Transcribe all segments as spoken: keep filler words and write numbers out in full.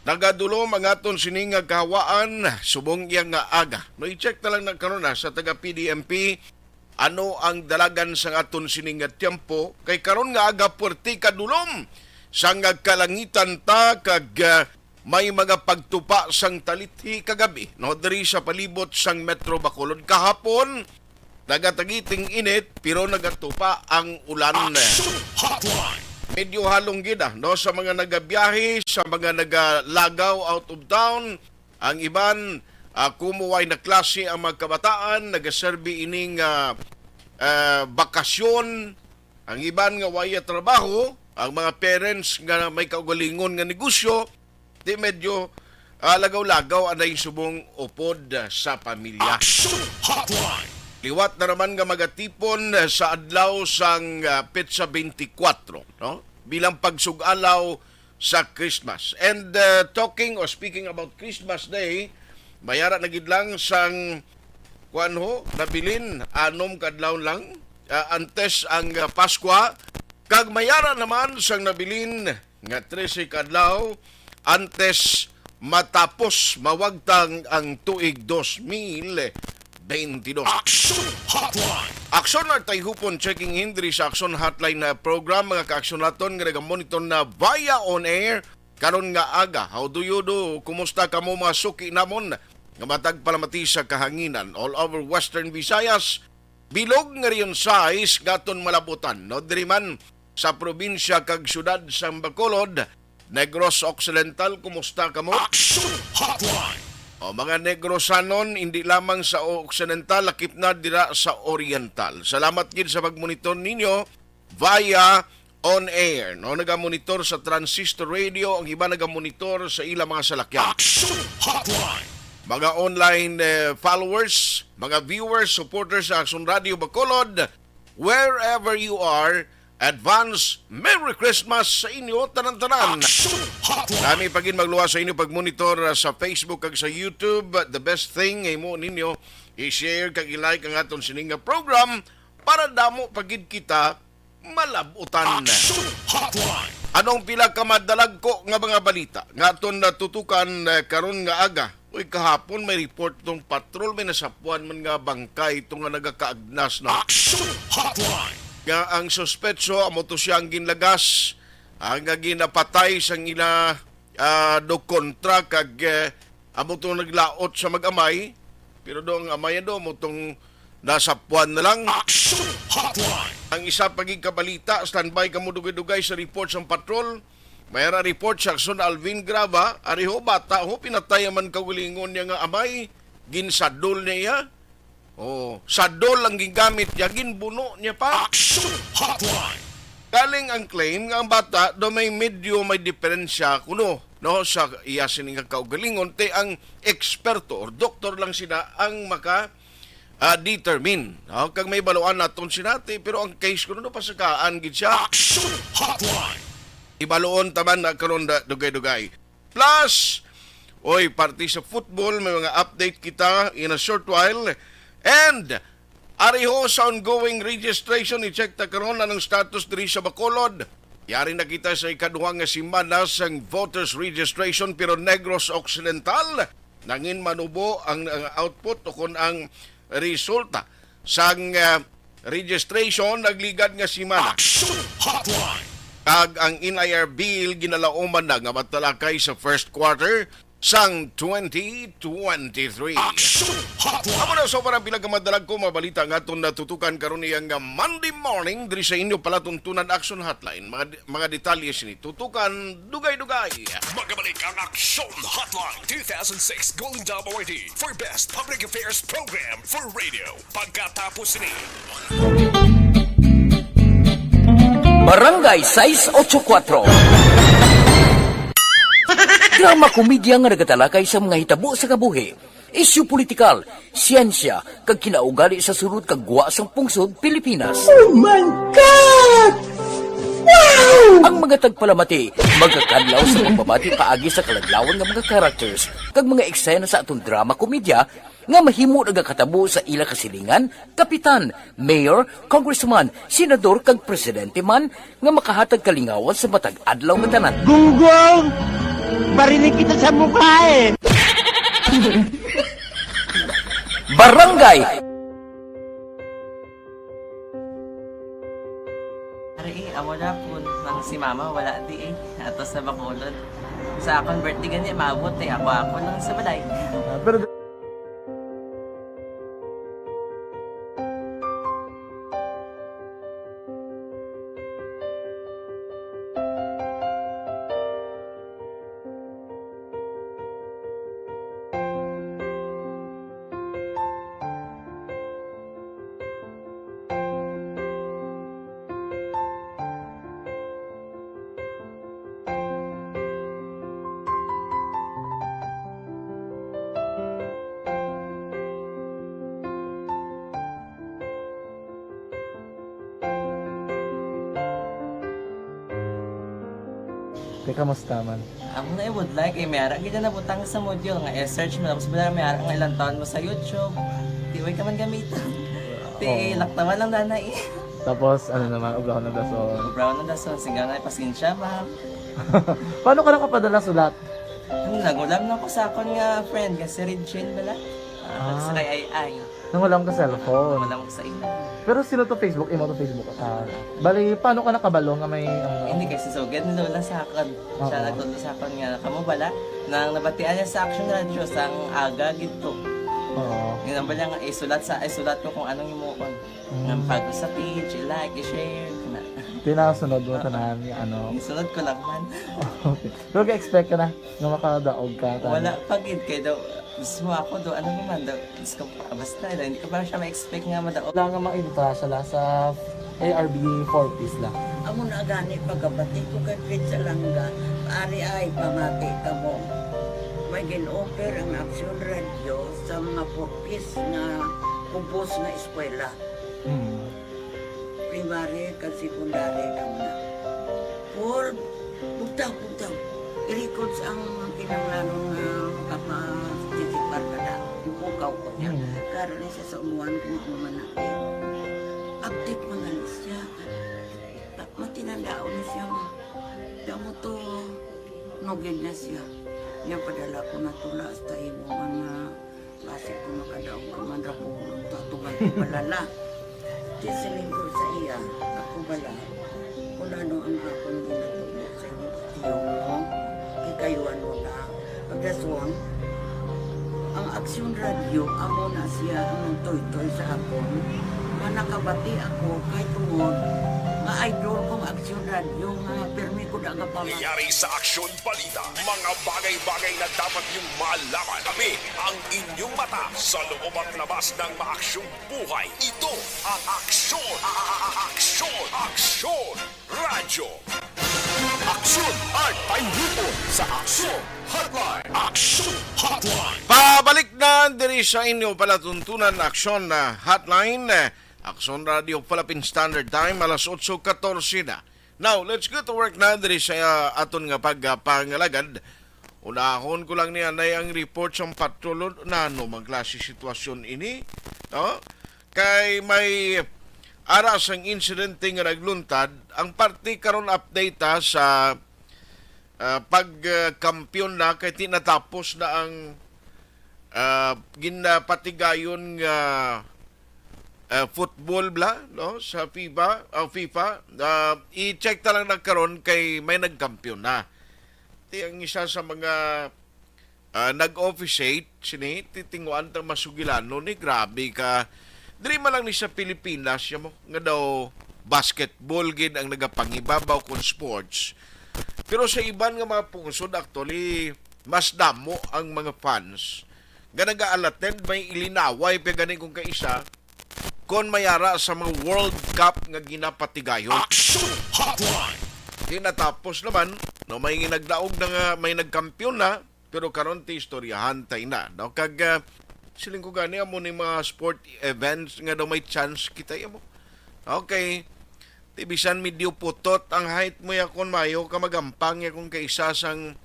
Nagadulom ang aton sini nga kahawaan subong iya nga aga. No, i-check na lang na karon na sa taga P D M P ano ang dalagan sa aton sini nga tiyempo, kay karon nga aga puwerte kadulom sang kalangitan ta kag, ah, may mga pagtupa sang talithi kagabi, no, diri sa palibot sang Metro Bacolod. Kahapon, nagatagiting init, pero nagatupa ang ulan. Action Hotline. Medyo halong gid, ah, no, sa mga nagabiyahe, sa mga nagalagaw out of town. Ang iban, ah, kumuway na klase ang mga kabataan, nagaserbi ining, ah, ah, bakasyon. Ang iban nga waya trabaho, ang mga parents nga may kaugalingon nga negosyo, di medyo, ah, lagaw-lagaw anay subong upod, ah, sa pamilya. Action Hotline. Liwat na naman nga magatipon, ah, sa adlaw sang, ah, petsa twenty-four, no? Bilang pagsugalaw sa Christmas. And, ah, talking or speaking about Christmas Day, mayara na gid lang sang, kuwan ho, nabilin, anom ka adlaw lang, ah, antes ang, ah, Paskwa, kag mayara naman sang nabilin nga trese ka adlaw antes matapos mawagtang ang tuig dos mil bentidus. Action Hotline. Aksyon at Tayhupon checking in diri sa Action Hotline na program, mga kaaksyon naton nga nagamonitor na via on air karon nga aga. How do you do? Kumusta kamo, mga suki namon nga matag palamati sa kahanginan all over Western Visayas? Bilog nga Region sais nga aton malabutan, no? Diri man sa probinsya kag syudad sang Bacolod, Negros Occidental, kumusta kamo? Action Hotline. O, mga Negrosanon, hindi lamang sa Occidental, lakip na dira sa Oriental. Salamat gid sa pagmonitor ninyo via on air, no? Nagamonitor sa transistor radio, ang iba nagamonitor sa ilang mga salakyan. Action Hotline. Mga online, eh, followers, mga viewers, supporters sa Action Radio Bacolod, wherever you are, advance Merry Christmas sa inyo tanan-tanan. Action Hotline. Nami pa gid magluwas sa inyo pagmonitor, ah, sa Facebook kag sa YouTube. The best thing nga imo ninyo, i-share kag i-like ang aton sining nga program para damo pa gid kita malab-utan. Action Hotline. Anong pila ka madalagko nga mga balita nga aton natutukan, eh, karon nga aga? Uy, kahapon may report tong patrol, may nasapuan man nga bangkay, ito nga nagakaagnas na. Action Hotline. Nga ang suspetso, amo to siya ang ginlagas, ang nga ginapatay sang ila, ah, do kontra kag, eh, amo to naglaot sa mag-amay. Pero do ang amay do, amo tong nasapuan na lang. Action Hotline. Ang isa pa gid ka balita, standby kamo dugay-dugay sa report sang patrol. May ra report sa Action Alvin Grava, ari ho, bata ho, pinatay man kaugalingon niya nga amay, ginsadol niya iya. Oh, sadol ang gingamit niya, ginbuno niya pa. Action Hotline. Galing ang claim nga ang bata do may medyo may diferensya kuno, no, sa iya sini nga kaugalingon, te ang eksperto or doktor lang sila ang maka, ah, determine, no? Kag may baluan naton sinati, pero ang case kuno do pasakaan gid siya. Action Hotline. Ibaluon taman na karon da, dugay-dugay. Plus, oy, parte sa football, may mga update kita in a short while. And, ari ho sa ongoing registration, i-check ta karon anong status diri sa Bacolod. Yari na kita sa ikaduha nga semana sang voters registration, pero Negros Occidental, nangin manubo ang, ang output o kon ang resulta sang, ah, registration nagligad nga semana. Action Hotline. Kag ang N I R bill ginalauman na nga matalakay sa first quarter sang twenty twenty-three. Action Hotline. Amo na, so, para ang pila ka madalagko nga mga balita nga aton natutukan karon niya nga Monday morning diri sa inyo palatuntunan Action Hotline. Mga, mga detalye sini tutukan dugay-dugay. Magabalik ang Action Hotline two thousand six Golden Dome Awardee for Best Public Affairs Program for Radio. Pagkatapos ni Barangay sais ocho kuatro. Drama komedya nga nagatalakay sa mga hitabo sa kabuhi, isyu politikal, siyensya, kag kinaugali sa sulod kag gwa sang pungsod Pilipinas. Oh my God! Wow! Ang mga tagpalamati magakadlaw sa pagbabati paagi sa kaladlawan nga mga characters kag mga eksena sa aton drama komedya nga mahimo nagakatabo sa ila kasilingan, kapitan, mayor, congressman, senador, kag presidente man nga makahatag kalingawan sa matag adlaw nga tanan. Gunggong! Barinig kita sa mukha eh. Barangay. Ari, eh, amo na po. Nang si mama, wala di eh. Ato sa Bacolod. Sa akon birthday gani, maabot eh. Ako, ako lang sa balay. Ah, pero Te, kamusta man? Amo na, I would like, eh, may ara gid na nabutang sa module nga i-search mo, tapos wala, may ara nga ilang taon mo sa YouTube. Di, way ka man gamiton. Ti, oo, laktawan lang, nanay. Tapos, ano naman, ubraw na dason. Ubraw na dason, singga na, pasensya, ma'am. Paano ka nakapadala sulat? Ano, nag-ulam na ko sa akon nga friend, nga si Regine bala. Ah, ah, sa kay Ai Ai. Nangulam ka cellphone. Wala ko sa ila. Pero sino to Facebook? Imo to Facebook account? Bali, paano ka nakabalo nga may, ano? Hindi, kay si Sugad ni Lola sa akon. Siya, oo, nagtudlo sa akon nga, kamo bala, nang nabatian niya sa Action Radio, sang aga gid to. Oo. Yun ang bala nga, isulat sa, isulat ko kung anong himuon. Mm. Nga pag sa page, i-like, i-share, na. Tinasunod mo, oo, tanan, nga ano. Isunod ko lang man. Okay. Pero ka-expect ka na nga makadaog ka, tanan? Wala pa gid, kay daw, gusto mo ako daw, ano naman daw, Diyos ko, ah, basta, hindi ko pa siya ma-expect nga madaog. Wala nga maintra siya la sa A R B four Ps la. Amo na gani pagkabati ko kay Fred Salanga, ari ay pamati kamo. May gin-offer ang Aksyon Radio sa mga four Ps nga kubos nga eskwela. Hmm. Primary kag secondary lang na. Paul, bugtaw, bugtaw. I-records ang kinahanglanon nga makaparticipar ka na. Ipukaw ko niya. Mm. Karon ni siya sa umuan kung ano man na. Update man gani siya. Ta-, matinandaon na siya, ma. Kaya mo to, nugid na siya. Niya padala ko na tula hasta imo man nga Basi ko makadaog ka man ra ko, tatugan ko balala. Di siling ko sa iya, ako bala, kung ano ang akong ginatubo sa inyo, tiyo mo, kikayuan mo na. Pagdason, ang Aksyon Radio, amo na siya ang nagtoytoy sa akon, nga nakabati ako kay tungod nga idol kong Aksyon Radio, nga pirmi ko da nga pama- Nangyari sa Aksyon Balita, mga bagay-bagay na dapat niyong malaman. Kami ang inyong mata sa loob at labas ng maaksyong buhay. Ito ang Aksyon, a-, a-, a-, Aksyon, Aksyon Radyo. Aksyon at Painipon sa Aksyon Hotline. Aksyon Hotline. Pabalik na diri sa inyo palatuntunan, Aksyon, ah, Hotline, eh, Aksyon Radio Philippine Standard Time, alas otso katorse na. Now, let's go to work na diri sa, ah, aton nga pagpangalagad. Unahon ko lang ni anay ang report sang patrol, na ano mang klase sitwasyon ini, no? Kay may ara sang insidente nga nagluntad, ang parte karon update, ha, sa, ah, pag, ah, kampiyon na kay ti natapos na ang, ah, ginapatigayon nga, ah, football bla, no, sa fiba, ah, fifa. Ah, i-check ta lang na karon kay may nagkampiyon na. Ti ang isa sa mga, ah, nag-officiate sini, titinguan ta masugilano ni, grabe ka. Diri man lang ni sa Pilipinas, ya mo, nga daw basketball gid ang nagapangibabaw kon sports. Pero sa iban nga mga pungsod, actually, mas damo ang mga fans nga nag-a-attend, may ilinaway pa gani kung kaisa, kon may ara sa mga World Cup nga ginapatigayon. Action Hotline! Di natapos naman, no, may nagdaog na nga may nagkampiyon na, pero karon ti istoryahan tay na, no? Kag, ah, siling ko gani, amo ni mga sport events nga daw may chance kita, amo. Okay. Ti bisan medyo putot ang height mo, ya kon mayo ka magampang, ya kon kaisa sang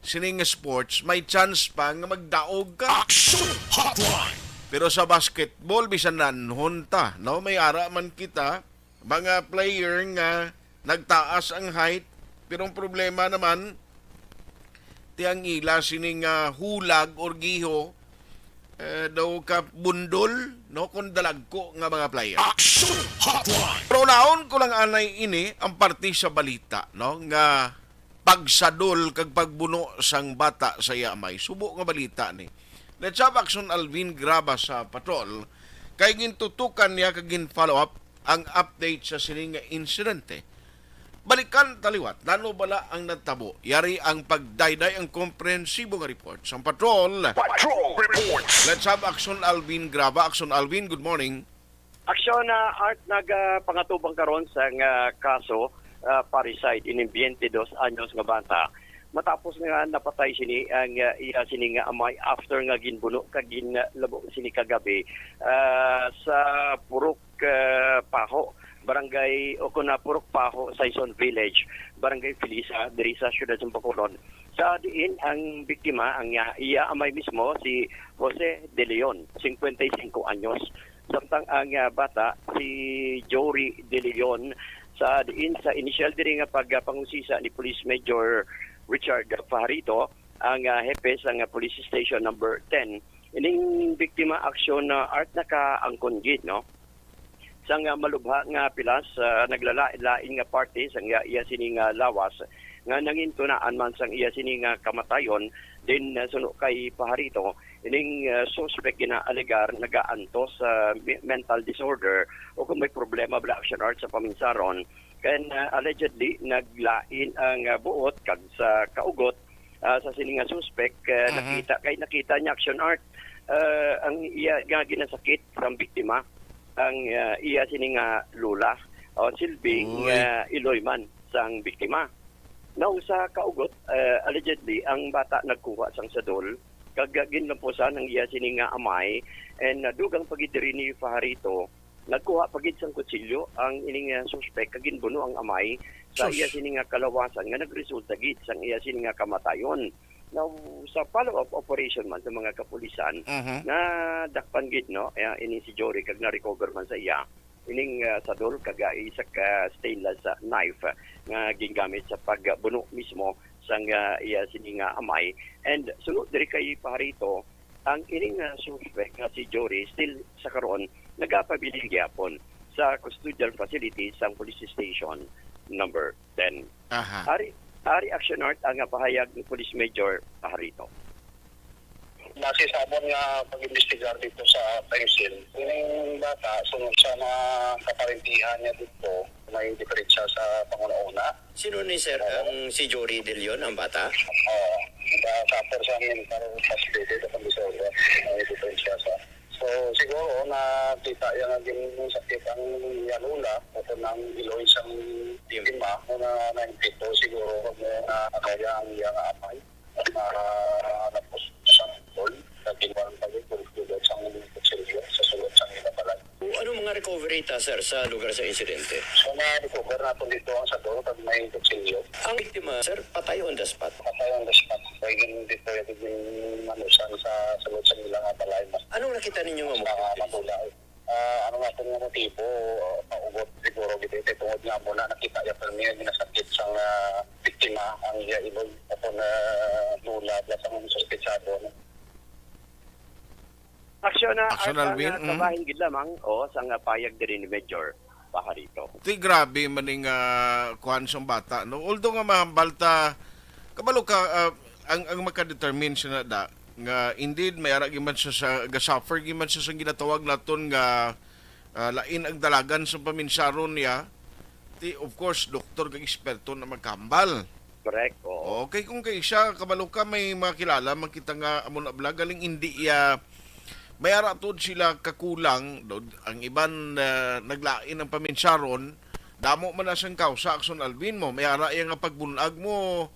sining sports, may chance pa nga magdaog ka. Action Hotline! Pero sa basketball, bisan nanhon ta, no? May ara man kita, mga player nga nagtaas ang height, pero ang problema naman, Ti ang ila sini nga hulag or giho, eh, daw ka bundol, no, kon dalagko nga mga player. Action Hotline. Pero naon ko lang anay ini ang parte sa balita, no, nga pagsadol kag pagbuno sang bata sa iya amay. Subo nga balita ni. Let's have Action Alvin Graba sa patrol. Kay gintutukan niya kag gin-follow up ang update sa sini nga insidente. Balikan ta liwat, nano bala ang nagtabo? Yari ang pagdayday ang komprehensibo nga report sang patrol. Patrol Reports. Let's have Action Alvin Graba. Action Alvin, good morning. Action, ah, Art, nagapangatubang karon sang, ah, kaso, ah, parricide ining twenty-dos anyos nga bata. Matapos nga napatay sini ang, ah, iya sini nga amay after nga ginbuno kag ginlabo sini kagabi, ah, sa Purok, ah, Paho, barangay, o kon na Purok Paho, Saison Village, Barangay Felisa, diri sa siyudad sa Bacolod. Sa diin ang biktima, ang iya, iya amay mismo, si Jose De Leon, singkwenta y singko anyos. Samtang ang, ah, bata, si Jory De Leon. Sa diin sa inisyal diri nga pagpangusisa ni Police Major Richard Fajarito, ang, ah, hepe sang, ah, Police Station Number ten, ining biktima, Action, ah, Art, nakaangkon gid, no? Sang, ah, malubha nga pilas, ah, naglalain-lain nga parte sang iya, iya sini nga lawas nga nangintunaan man sang iya sini nga kamatayon. Din, ah, suno kay Fajarito, ining, ah, suspek ginaalegar nagaantos sa me-, mental disorder o kung may problema bala, Action Art, sa paminsaron. Kay, ah, allegedly naglain ang, ah, buot kag sa kaugot, ah, sa sini nga suspek, ah, Mhm. nakita kay nakita niya, Action Art, ah, ang iya nga ginasakit sang biktima, ang, ah, iya sini nga lola o silbi Uy. nga iloy man sang biktima. Now, sa kaugot, ah, allegedly, ang bata nagkuha sang sadol kag ginlampusan ang iya sini nga amay, and, ah, dugang pa gid diri ni Fajarito, nagkuha pa gid sang kutsilyo ang ining, ah, suspek kag ginbuno ang amay sa Sus. iya sini nga kalawasan nga nagresulta gid sang iya sini nga kamatayon. Now, sa follow-up operation man sa mga kapulisan, Mhm. nadakpan gid, no, eh, ini si Jory kag na-recover man sa iya ining, ah, sadol kag, ah, isa ka stainless, ah, knife, ah, nga gingamit sa pagbuno mismo sang, ah, iya sini nga amay. And suno diri kay Fajarito, ang ining, ah, suspek nga si Jory still sa karon nagapabilin gyapon sa custodial facility sang Police Station Number ten. Aha. Ari, ari, Action Art, ang pahayag ni Police Major Fajarito. Base sa amon nga pag-imbestigar dito sa crime scene, ining bata, sungod sa mga kaparentihan niya dito, may diferensya sa panguna-una. Sino ni, sir, Oo. ang si Jory De Leon, ang bata? Oo. Sa, sa person mental facility, sa condition, may diferensya sa. So, siguro, nakita niya nga ginsakit ang iya lola, o kung ang iloy sang Tim. Biktima, o na nainfekto, siguro, kung na, ano, iya ang iya nga amay. Ah, tapos sa tol, sa ginwang pa yun, kung tulad sa mga kutsilyo, sa sulod sa mga balay. Ano mga recovery ta, sir, sa lugar sa insidente? So, na-recover natin dito ang sadol, pag may kutsilyo. Ang biktima, sir, patay on the spot? Patay on the spot. Kaya yun dito, yung, yung manusan sa sulod sa nila nga balay. Anong nakita ninyo nga Sa mga motive? Matula, eh. Ah, ano nga itong motibo, ah, paugot siguro, gito, ito, tungod nga mo na nakita niya, pero may ginasakit sa, ah, biktima, ang iya iloy, ako na nula, plus ang suspetsado, no? Aksyon na, Aksyon, Artan, Alvin, nga mm. Kabahin gid lamang, o, sa nga payag diri ni Major Pajarito. Ti grabe man ning, ah, kuwan sang bata, no? Although nga mahambal ta, kabalo ka, ah, ang, ang makadetermine siya na da, nga indeed, may ara gyud man siya sa, ga-suffer gyud man siya sa ginatawag naton nga, ah, lain ang dalagan sa paminsaron niya. Ti, of course, doktor kag eksperto na magkahambal. Correct, oo. Okay, kung kay siya, kabalo ka, may mga kilala man kita nga amo na bala, galing hindi iya, may ara tuod sila kakulang, do-, ang iban, ah, naglain ang paminsaron, damo man na siyang kausa, Akson Alvin mo, may ara iya nga pagbunag mo,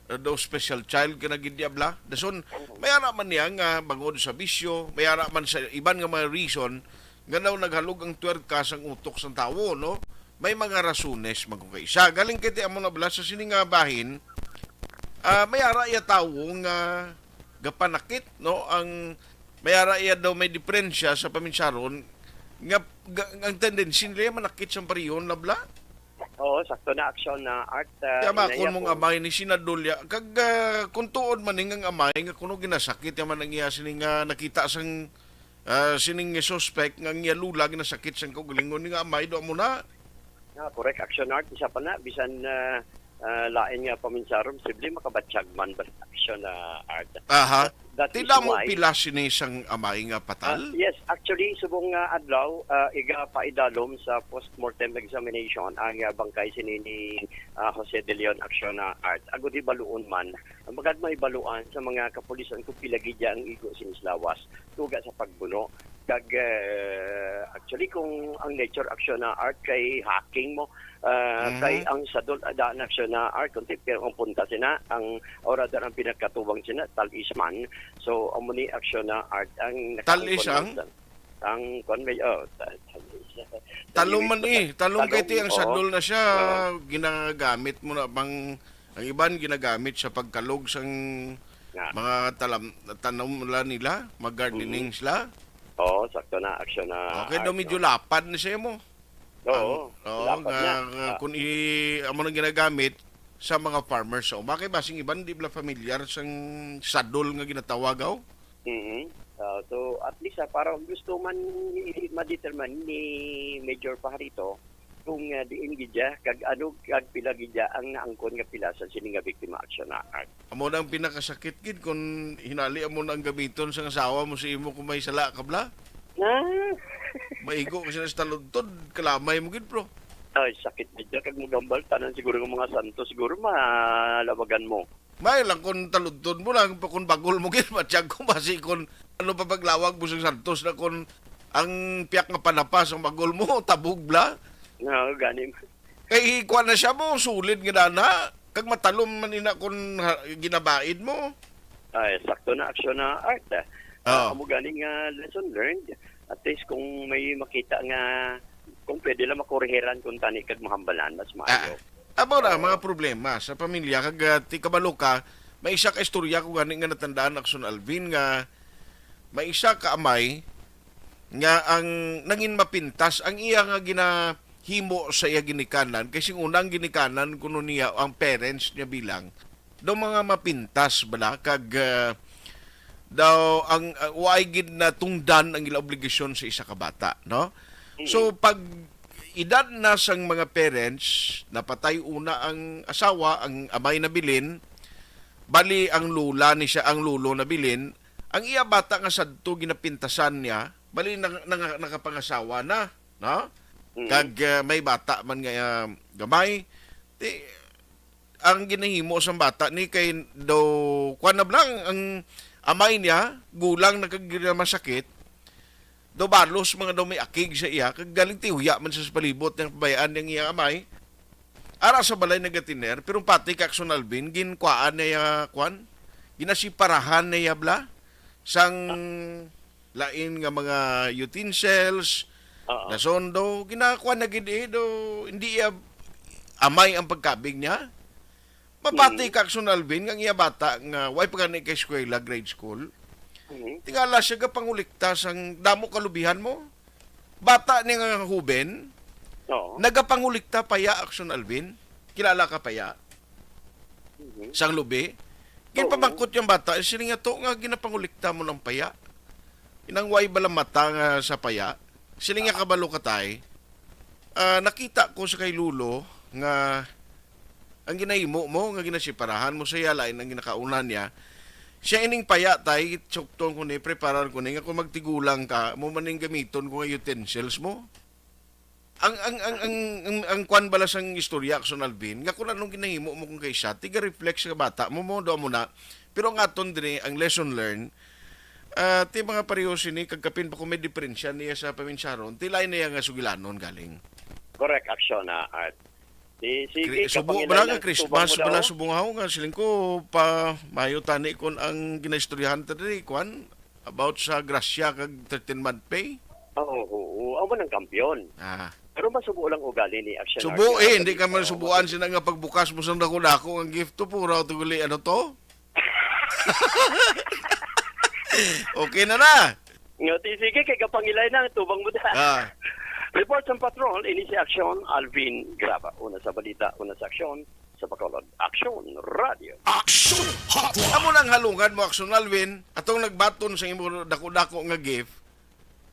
ah, daw special child ka na gid diabla. Dason, may ara man niya nga bangod sa bisyo, may ara man sa iban nga mga reason, nga daw naghalog ang tuwerka sang utok sang tawo, no? May mga rasones man kung kaisa. Galing kay ti amo na bala sa sini nga bahin, ah, may ara iya tawo nga gapanakit, no? Ang may ara iya daw may diferensya sa paminsaron nga, ga-, ang tendency nila manakit sa pariyon na bala. Oo, sakto na aksyon na art. Ah, Kaya inaya makon mong kung amay ni Senador ya. Kag ah, kung tuod man ning ang amay nga kuno ginasakit ya man ang iya sini nga nakita sang ah, sining suspect nga ang iya lula ginasakit sang kaugalingon ni nga amay do mo na. Ah, correct, action art. Isa pa na, bisan ah, ah, lain nga paminsaron, posible makabatyag man ba action na art. Aha. That Ti is damo why pila sini sang amay nga Ah, patal? Yes, actually, subong nga adlaw, ah, igapaidalom sa postmortem examination ang ah, bangkay sini ni ah, Jose De Leon Acciona Art. Agod hibaluon man, ang magad mahibaluan sa mga kapulisan kung pila gid ang igo sinis lawas, tuga sa pagbuno. Kag ah, actually, kung ang nature action na art kay hacking mo, ah, Mhm. kay ang sadol ada na action na art, kung tipir ang punta sina, ang orador ang pinagkatubang sina, talisman. So, amo ni action na art ang Talis nakakon ang? Ang kwan may, oh, ta-, talis. Talong man Talis, eh. Talong kay talong, ti ang oo. Sadol na siya, Oo. Ginagamit mo na bang, ang iban ginagamit sa pagkalog sang Nga. Mga talam, tanom la nila, mag-gardening Mhm. sila. Oo, sakto na, action na Okay, daw art, medyo no? Lapad na siya mo. Oo, Ang, oo, lapad nga, na. nga Ah. Kung i-, amo nang ginagamit sa mga farmers sa uma. Kay basing iban, di bala familiar sang sadol nga ginatawag, aw? Mhm. Ah, so, at least, ah, para gusto man i-, ma-determine ni Major Pajarito kung, ah, diin gid siya, kag ano, kag pila gid siya ang naangkon nga pila sa sini nga biktima action na art. Amo na ang pinakasakit gid kung hinali amo na ang gamiton sang asawa mo sa imo kung may sala ka bala. Ah. Maigo ka sila sa taludtod, kalamay mo gid, bro. Ay, sakit na dyan. Kag magambal, tanan siguro ng mga santo, siguro malawagan mo. May lang kung taludtod mo lang, pa kung bagol mo gid, matyag ko, basi kung ano pa paglawag mo sa santos na kung ang piyak nga panapas ang bagol mo, tabog bla. Nga, gani. Kay kuwan na siya mo, sulid nga dana. Kag matalom man ina kung ha-, ginabaid mo. Ay, sakto na aksyon na art. Ah. Ah, amo gani nga lesson learned. At least kung may makita nga, kung pwede lang makurihiran kung tani kag mahambalan, mas maayo. Ah. Amo na, Oo. Mga problema sa pamilya, kag, ah, ti kabalo ka, may isa ka istorya ko gani nga natandaan, Akson Alvin, nga may isa ka amay nga ang nangin mapintas ang iya nga ginahimo sa iya ginikanan, kay sing una ang ginikanan kuno niya, ang parents niya bilang daw mga mapintas bala, kag, ah, daw ang, ah, waay gid natungdan ang ila obligasyon sa isa ka bata, no? Mm. So, pag edad na sang mga parents, napatay una ang asawa, ang amay nabilin, bali ang lola ni siya, ang lolo nabilin, ang iya bata nga sadto ginapintasan niya, bali nang-, nang-, nakapangasawa na, no? Mm. Kag, ah, may bata man nga, ah, gamay, ti, ang ginahimo sang bata ni kay daw, kuwan na lang, ang amay niya, gulang na kag masakit, daw balos mga daw may akig sa iya, kag galing tihuya man sa palibot nga pabayaan niyang iya amay. Ara sa balay nagatiner, pero pati kay Akson Alvin, ginkuhaan niya, kuwan, ginasiparahan niya bla, sang lain nga mga utensils, Oo. Nasondo, ginakuha na gid eh, do, hindi iya amay ang pagkabig niya. Mapati Mm. Kay Akson Alvin, nga ang iya bata, nga way pa gani kay eskwela, grade school. Mm. Tingala siya gapangulikta sang damo kalubihan mo. Bata ni nga huben, Oo. Nagapangulikta paya, Akson Alvin. Kilala ka paya? Mhm. Sang lubi. Oo. Ginpamangkot yung bata, siling nga to nga ginapangulikta mo ng paya. Inang way bala mata nga sa paya. Siling nga Ah. kabalo ka tay. Ah, nakita ko sa kay Lolo nga ang ginahimo mo, nga ginasiparahan mo sa iya, lain ang ginakauna niya. Siya ining paya tay, tsukton ko ni, preparar ko ni, nga kung magtigulang ka, mo man ning gamiton ko nga utensils mo. Ang, ang, ang, ang, ang, ang kwan bala sang istorya, Akson Alvin, nga kung anong ginahimo mo kung kay siya, tiga-reflex sa bata mo, mo, do mo na. Pero ang aton diri, ang lesson learned, ah, ti mga pareho sini, kagkapin pa kung may diferensya niya sa paminsaron, ti lain niya nga sugilanon galing. Correct, action na art. Di, sige, Kri-, subo kapangilan bala lang, nga Christmas tubang mo bala, daw. Subong ako nga, siling ko, pa, mayo tani kon ang ginaistoryahan ta diri, kwan, about sa grasya kag thirteen month pay? Oo, oo. Amo nang kampiyon. Ah. Pero masubo lang ugali ni Action Subo Arcade eh, hindi ka man Organization. Subuan sina nga pagbukas mo sang dako-dako ang gift to, pura to gali, ano to? Okay na na. Nga, ti-, sige, kay kapangilay na, tubang mo da. Ah. Report sang patrol, ini si Aksyon Alvin Graba. Una sa balita, una sa aksyon sa Bacolod. Aksyon Radio. Aksyon Hotline! Amo nang halungan mo, Aksyon Alvin, atong nagbaton sa imo dako-dako nga gift,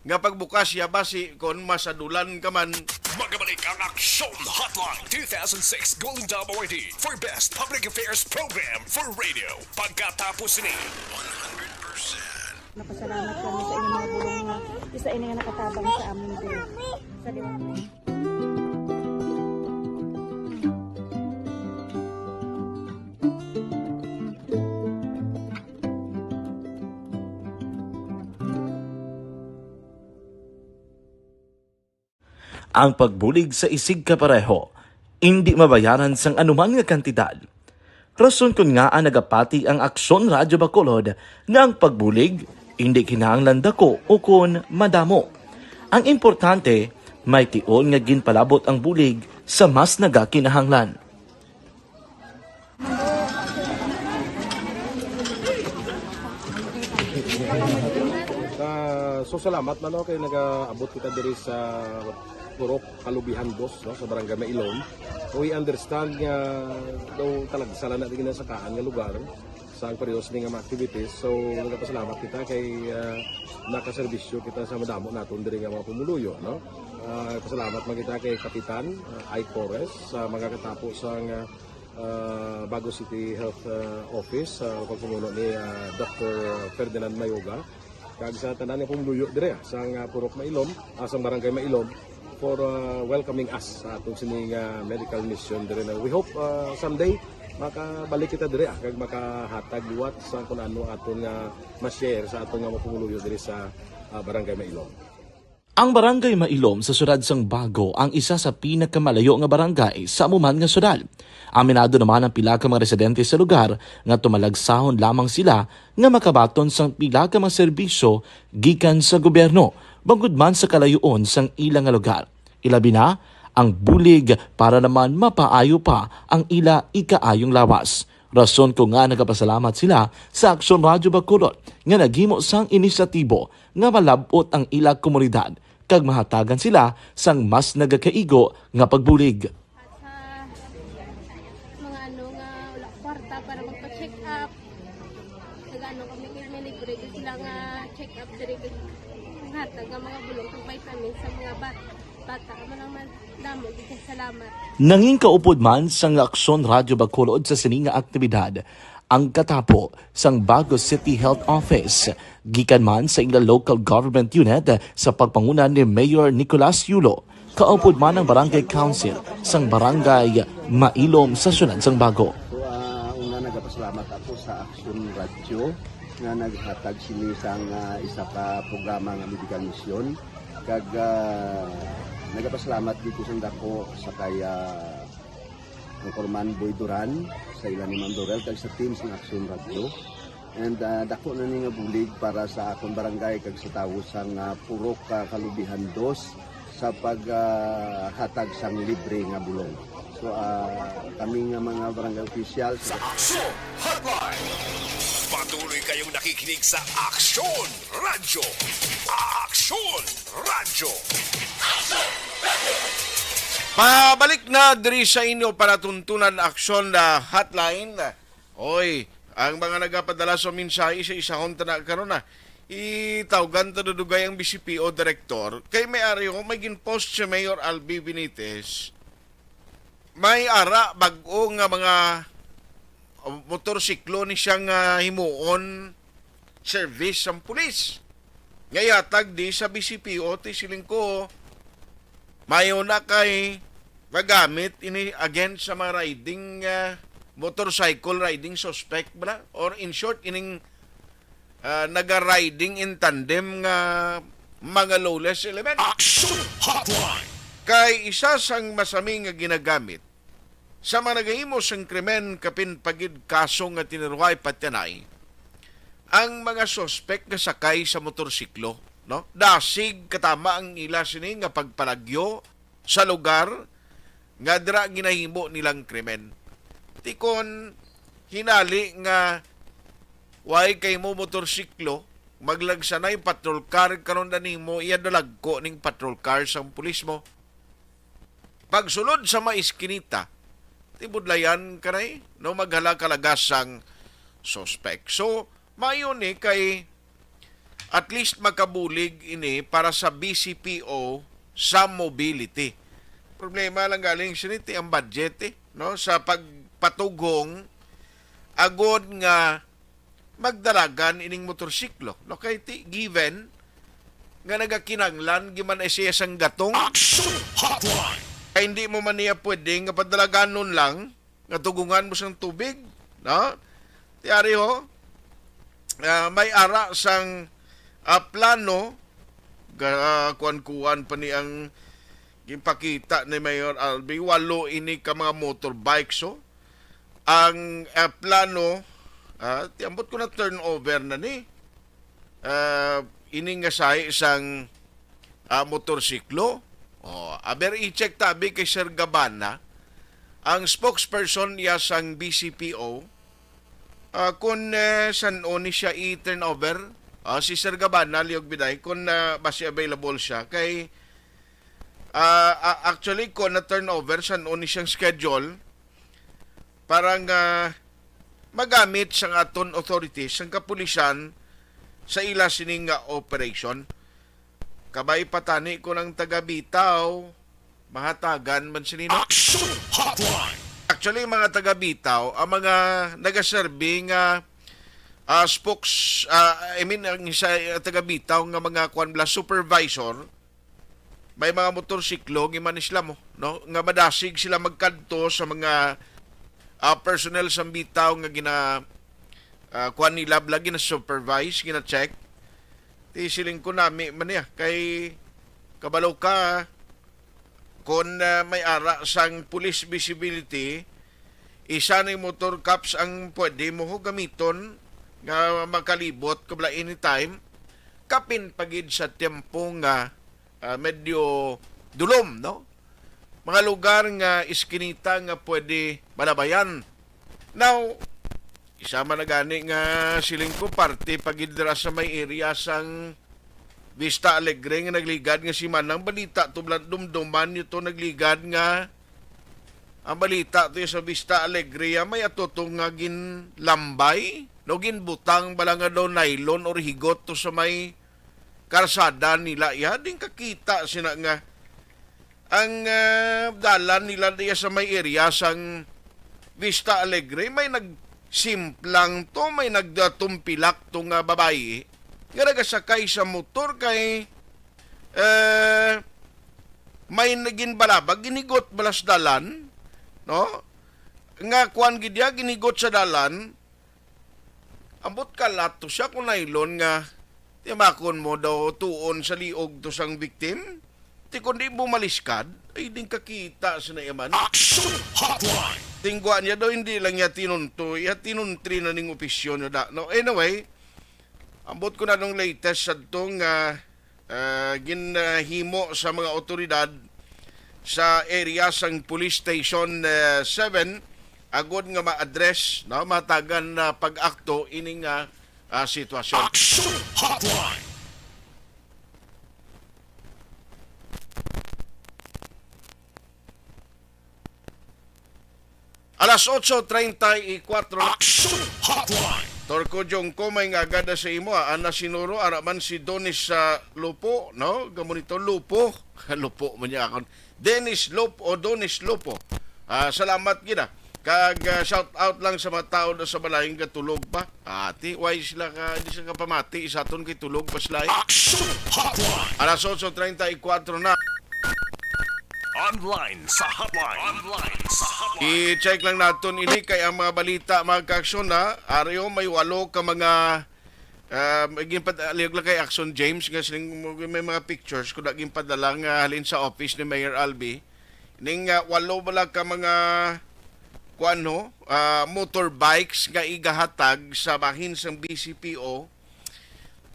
nga pagbukas siya basi kon masadulan ka man. Magabalik ang Aksyon Hotline two thousand six Golden Dome Awardee for Best Public Affairs Program for Radio. Pagkatapos ni Napasalamat kami sa inyong mga bulong nga isa ini nga nakatabang sa amin diri. Sa liwanag. Ang pagbulig sa isigkapareho indi mabayaran sang anuman nga kantidad. Rason kon ngaa nagapati ang Aksyon Radyo Bacolod nga ang pagbulig indi kinahanglan dako ukon madamo. Ang importante, may tion nga ginpalabot ang bulig sa mas nagakinahanglan. Ah, so salamat man, no, kay nagaabot kita diri sa Purok Kalubihan Dos, no, sa Barangay Mailom. We understand nga daw talagsa lang na di ginasakaan nga lugar sa ang periodos ni nga mga activities. So nagapasalamat kita kay ah, nakaserbisyo kita sa madamo naton diri nga mga pumuluyo, no. Ah, pasalamat man kita kay Kapitan ah, Ike Torres sa mga katapo sa nga ah, Bago City Health ah, Office, sa pagpamuno ni ah, Doctor Ferdinand Mayoga, kag sa tanan nga pumuluyo dire ah, sang ah, Purok Mailom, ah, sang Barangay Mailom, for ah, welcoming us sa aton sini nga medical mission dire na we hope ah, someday makabalik kita dire ah, kag makahatag liwat sa kung ano aton nga ma-share sa aton nga mga pumuluyo dire sa ah, Barangay Mailom. Ang Barangay Mailom sa siyudad sang Bago ang isa sa pinakamalayo nga barangay sa amo man nga siyudad. Aminado naman ang pila ka mga residente sa lugar nga tumalagsahon lamang sila nga makabaton sang pila ka mga serbisyo gikan sa gobyerno, bangod man sa kalayoon sang ila nga lugar. Ilabi na ang bulig para naman mapaayo pa ang ila ikaayong lawas. Rason ko nga nagapasalamat sila sa Aksyon Radyo Bacolod nga naghimo sang inisyatibo nga malab-ot ang ila komunidad kag mahatagan sila sang mas nagakaigo nga pagbulig. At sa mga ano nga wala kwarta para magpa-check up, nag-ano kami, may libre gyud sila nga check up diri, kag hatag nga mga bulong kag vitamins sa mga bat-, bata. Amo lang man, damo gyud kay salamat. Nangin kaupod man sang Aksyon Radyo Bacolod sa sini nga aktibidad ang katapo sang Bago City Health Office, gikan man sa ila local government unit sa pagpanguna ni Mayor Nicolas Yulo, kaupod man ang Barangay Council sang Barangay Mailom sa siyudad sang Bago. So, ah, una, nagapasalamat ako sa Aksyon Radyo nga naghatag sini sang, ah, isa ka programa nga medical mission. Kag, ah, nagapasalamat dito sa dako sa kay, ah, Anchorman Boy Duran, sa ila ni Ma'am Dorel, kag sa team sang Aksyon Radyo. And, ah, dako na ni nga bulig para sa akon barangay kag sa tawo sang, ah, Purok, ah, Kalubihan Dos sa pag, ah, hatag sang libre nga bulong. So, ah, kami nga mga barangay officials, sa Aksyon Hotline. Patuloy kayong nakikinig sa Aksyon Radyo. Aksyon Radyo. Pabalik na diri sa inyo para tuntunan Aksyon na Hotline. Oy, ang mga nagapadala sa mensahe, isa-isahon ta na karon na. Itawgan ta dudugay ang B C P O director. Kay may ari ko, may ginpost si Mayor Albi Benitez. May ara bag-o nga mga, uh, motorsiklo ni siya nga himuon service sang pulis. Nga ihatag di sa B C P O, ti siling ko, mayo na kay magamit ini against sa mga riding, ah, motorcycle riding suspect bala, or in short, ining, ah, naga-riding in tandem nga mga lawless element. Action Hotline. Kay isa sang masami nga ginagamit sa mga nagahimo sang krimen, kapin pa gid kaso nga tiniruhay patyanay ang mga suspek nga sakay sa motorsiklo, no? Dasig katama ang ila sini nga pagpalagyo sa lugar nga dira ginahimo nilang krimen. Ti kon hinali nga way kay mo motorsiklo, Maglagsanay patrol car karon na nimo, iya dalagko ning patrol car sang pulis mo. Pagsulod sa maiskinita, tibudlayan ka na eh, no, maghala ka lagas sang suspect. So, maayo ni kay at least makabulig ini para sa B C P O sa mobility. Problema lang galing sini ti ang budget eh, no, sa pagpatughong agod nga magdalagan ining motorsiklo. No, kay ti given nga nagakinanglan giman ay siya sang gatong. Action Hotline! Kay hindi mo man niya pwede nga padalaganon lang nga tugungan mo sang tubig, no? Ti ari ho, ah, may ara sang, ah, plano, ga-, ah, kuan-kuan pa ni ang ginpakita ni Mayor Albi, walo ini ka mga motorbikes, oh. Ang, ah, plano, ah, ti ambot ko na turnover na ni. Ah, ini nga sahi sang, ah, motorsiklo. Oh, aber i-check tabi kay Sir Gabana, ang spokesperson niya sang B C P O, ah, kung, eh, san-o ni siya i-turnover. Ah, si Sir Gabana, Liog Biday, kung, ah, basi available siya. Kay, ah, a-, actually, kung na-turnover, san-o ni siyang schedule para nga magamit sang aton authorities, sang kapulisan, sa ila sini nga operation. Kabay pa tani ko ng taga Bitaw, mahatagan man sini, no? Action Hotline! Actually, mga taga Bitaw, ang mga nagaserbi nga, ah, spokes, ah, I mean, ang isa, ah, taga Bitaw nga mga kuan bala, supervisor, may mga motorsiklo, gimanis mo, no? Nga madasig sila magkadto sa mga, ah, personnel sa Bitaw nga gina-, ah, kuan nila bala, gina-supervise, gina-check. Ti siling ko nami man niya, kay kabalo ka, kon, ah, may ara sang police visibility, isa ni motor cops ang pwede mo gamiton nga makalibot ko bala anytime, kapin pa gid sa tiyempo nga, ah, medyo dulom, no? Mga lugar nga iskinita nga pwede malabayan. Now, isa man na gani nga siling ko, parte pa gid dira sa may area sang Vista Alegre nga nagligad nga si Manang, balita to, bala-, dumduman niyo to, nagligad nga ang balita to sa Vista Alegre, ah, may ato to nga ginlambay, no, ginbutang bala nga daw nylon or higot to sa may karsada nila. Iya, din kakita sina nga ang, ah, dalan nila diya sa may area sang Vista Alegre, may nagsimplang to, may nagtumpilak to nga babayi nga nagasakay sa motor kay, eh, may naging balabag, ginigot balas dalan, no? Nga kuan gid iya, ginigot sa dalan, ambot kalat to siya kung nylon nga timakon mo daw tuon sa liog to sang victim. Ti kundi bumaliskad, ay din kakita sa naiman. Action Hotline! Tingwa niya daw, hindi lang niya tinunto, iya tinuntri na ning opisyon niya da. No, anyway, ambot ko na nung latest sa to nga, ah, ginhimo sa mga otoridad sa area sang Police Station, eh, seven, agod nga ma-address, no, matagan na pag-akto ining, ah, ah, sitwasyon. Action Hotline! Alas otso treinta y cuatro na. Action Hotline! Torco Jongco, may nga agada sa imo, ah, Ana Sinuro, ara man si Donis sa Lupo, no? Gamo nito, Lupo. Lupo man niya akon. Dennis Lupo, Donis Lupo. Ah, salamat gid, ah. Kag, ah, shout out lang sa mga tao na sa balay nga tulog pa. Ati, why sila ka, di sila kapamati, sa aton kay tulog pa sila, eh. Action Hotline! Alas otso treinta y cuatro na. Online sa hotline. Online sa hotline. I-check lang naton ini kay ang mga balita, mga kaaksyon, ha. Aryo, may walo ka mga, ah, may ginpad-, aliyog lang kay Action James nga siling mo, may mga pictures ko na ginpadala nga halin sa office ni Mayor Albi. Ning, ah, walo bala ka mga, kuan, no, ah, motorbikes nga igahatag sa bahin sang B C P O.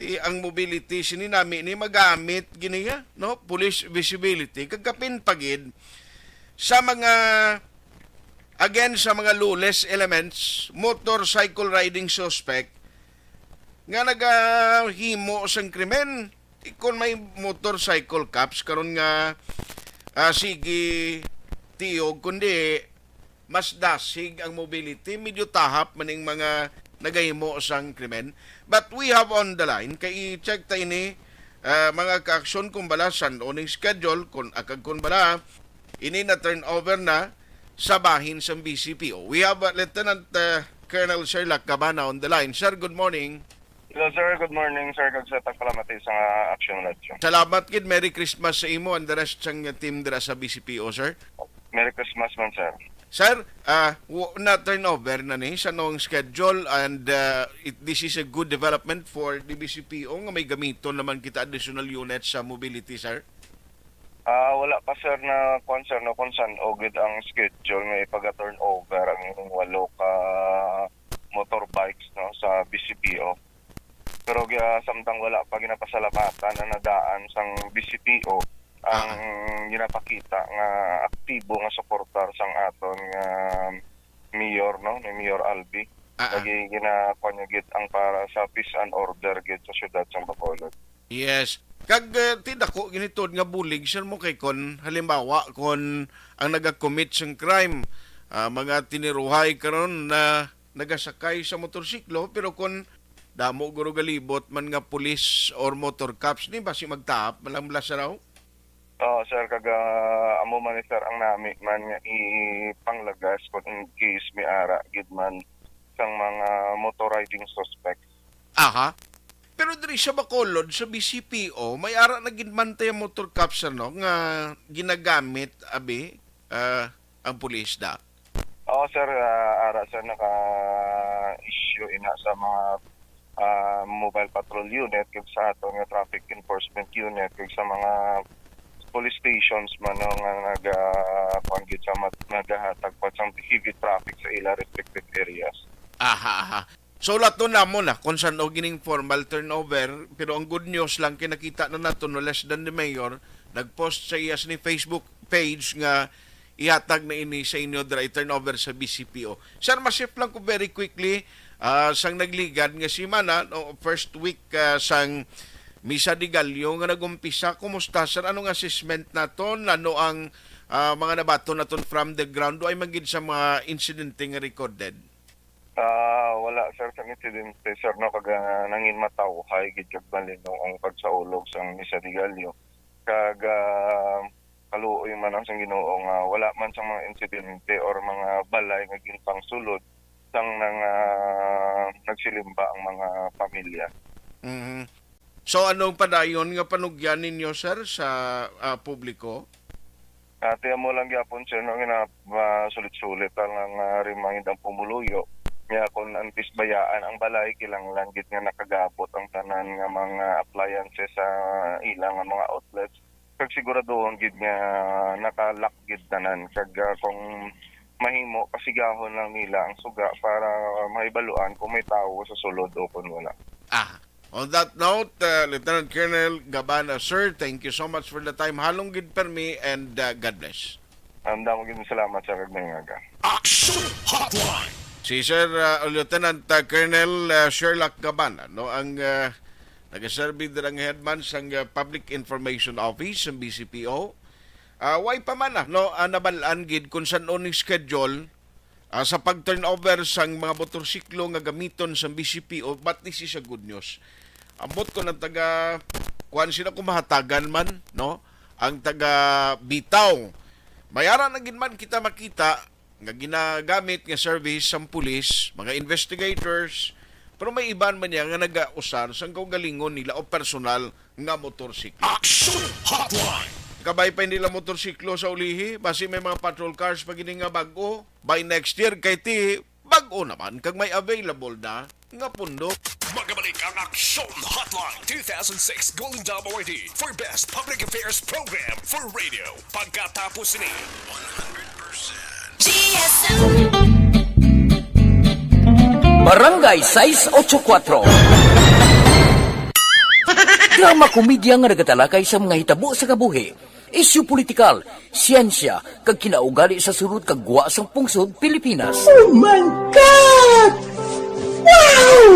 Ti ang mobility sini nami ni magamit gini nga, no, police visibility, kag kapin pa gid sa mga, again, sa mga lawless elements, motorcycle riding suspect, nga nagahimo sang krimen. Kon may motorcycle cops karon nga, ah, sige tiog, kundi mas dasig ang mobility, medyo tahap man ning mga nagahimo sang krimen. But we have on the line, kay i-check ta ini, ah, mga ka-aksyon, kung bala san-o ning schedule, kung, ah, kag kung bala ini na turnover na sa bahin sang B C P O. We have, uh, Lieutenant, uh, Colonel Sherlock Cabana on the line. Sir, good morning. Hello, sir. Good morning, sir. Kag sa tagpalamati sa Action Live, sir. Salamat gid. Merry Christmas sa imo and the rest sang team dira sa B C P O, sir. Merry Christmas man, sir. Sir, ah, w-, na turnover na ni sa nong schedule, and, ah, it, this is a good development for the B C P O nga may gamiton naman kita additional units sa mobility, sir. Ah, wala pa, sir, na kuwan, sir, no, kung san-o gid ang schedule nga ipaga-turnover ang ining walo ka motorbikes, no, sa B C P O. Pero gya-, samtang wala pa ginapasalamatan na nadaan sang B C P O ang Ah. ginapakita nga aktibo nga suportar sang aton nga mayor, no, ni Mayor Albi. Ah, ah. Lagi ginakuan niya gid ang para sa peace and order gid sa siyudad sang Bacolod. Yes. Kag, eh, ti dako gid ni tuod nga bulig, sir, mo kay kon halimbawa kon ang nagakommit sang crime, ah, mga tiniruhay karon na nagasakay sa motorsiklo, pero kon damo guro galibot man nga pulis or motor cops ni, basi magtahap man lang bala sa raw. Oo, sir, kag, ah, amo man ni, sir, ang nami man nga ipanglagas kung in case may ara gid man sang mga motor riding suspects. Aha. Pero diri sa Bacolod, sa B C P O, may ara na gid man tay motor cops, ano, nga ginagamit, abi, ah, ang pulis da. Oo, sir, ah, ara, sir, naka-issue ina sa mga, ah, mobile patrol unit, kag sa aton nga traffic enforcement unit, kag sa mga police stations man, no, nga naga-, kuwan gid sa mat-, nagahatag pa sang heavy traffic sa ila respective areas. Aha, aha. So, laton namon na kung san-o gining formal turnover, pero ang good news lang, kinakita na nato, no less than the mayor, nag-post sa iya sini Facebook page nga ihatag na ini sa inyo dira, turnover sa B C P O. Sir, masip lang ko very quickly, ah, sang nagligad nga semana, no, first week, ah, sang Misa de Gallo nga nag-umpisa. Kumusta, sir? Anong assessment naton? Ano ang, ah, mga nabaton naton from the ground? Do ay man gid sa mga insidente nga recorded? Ah, wala, sir, sa insidente, sir, no, kag, ah, nangin matawhay gid kag malinaw ang pagsaulog sang Misa de Gallo. Kag, ah, kaluoy man ang sang Ginoo nga wala man sang mga insidente or mga balay nga ginpangsulod sang nang, ah, nagsilimba ang mga pamilya. Mhm. So, anong padayon nga panugyan ninyo, sir, sa, ah, publiko? Ah, ti amo lang gyapon, sir, no, nga na, ah, sulit-sulit lang ang, ah, remind ang pumuluyo. Nya, kung antis bayaan ang balay, kinahanglan gid nga nakagabot ang tanan nga mga appliances sa ilang nga mga outlets. Kag siguraduhon gid nga naka-lock gid tanan. Kag, ah, kung mahimo, pasigahon lang nila ang suga para mahibaluan kung may tawo sa sulod o kung wala. Ah, on that note, uh, Lieutenant Colonel Gabana, sir, thank you so much for the time. Halong gid permi and, uh, God bless. Ang damo gid salamat, sir, kag maayong aga. Action Hotline. Si Sir, uh, Lieutenant, uh, Colonel, uh, Sherlock Gabana, no, ang, uh, nagaserbi dira nga headman sang, uh, Public Information Office sang B C P O. Ah, way pa man na, no, ah, nabal-an gid kung san-o ning schedule, ah, sa pag-turnover sang mga motorsiklo nga gamiton sang B C P O, but this is a good news. Ambot ko ng taga, kuwan sila kung mahatagan man, no, ang taga Bitaw. May ara na gid man kita makita nga ginagamit nga service sang pulis, mga investigators, pero may iban man niya nga nagausar sang kaugalingon nila o personal nga motorsiklo. Action Hotline! Kabay pa nila motorsiklo sa ulihi, basi may mga patrol cars pa gini nga bag-o. By next year, kay ti bag-o naman kag may available na nga pundok. Magabalik ang Action Hotline two thousand six Golden Dome Awardee for Best Public Affairs Program for Radio. Pagkatapos ni one hundred percent G S M. Barangay sais ocho kuatro. Drama komedya nga nagatalakay sa mga hitabo sa kabuhi, isyu politikal, siyensya, kag kinaugali sa sulod kag gwa sang pungsod Pilipinas. Oh my God!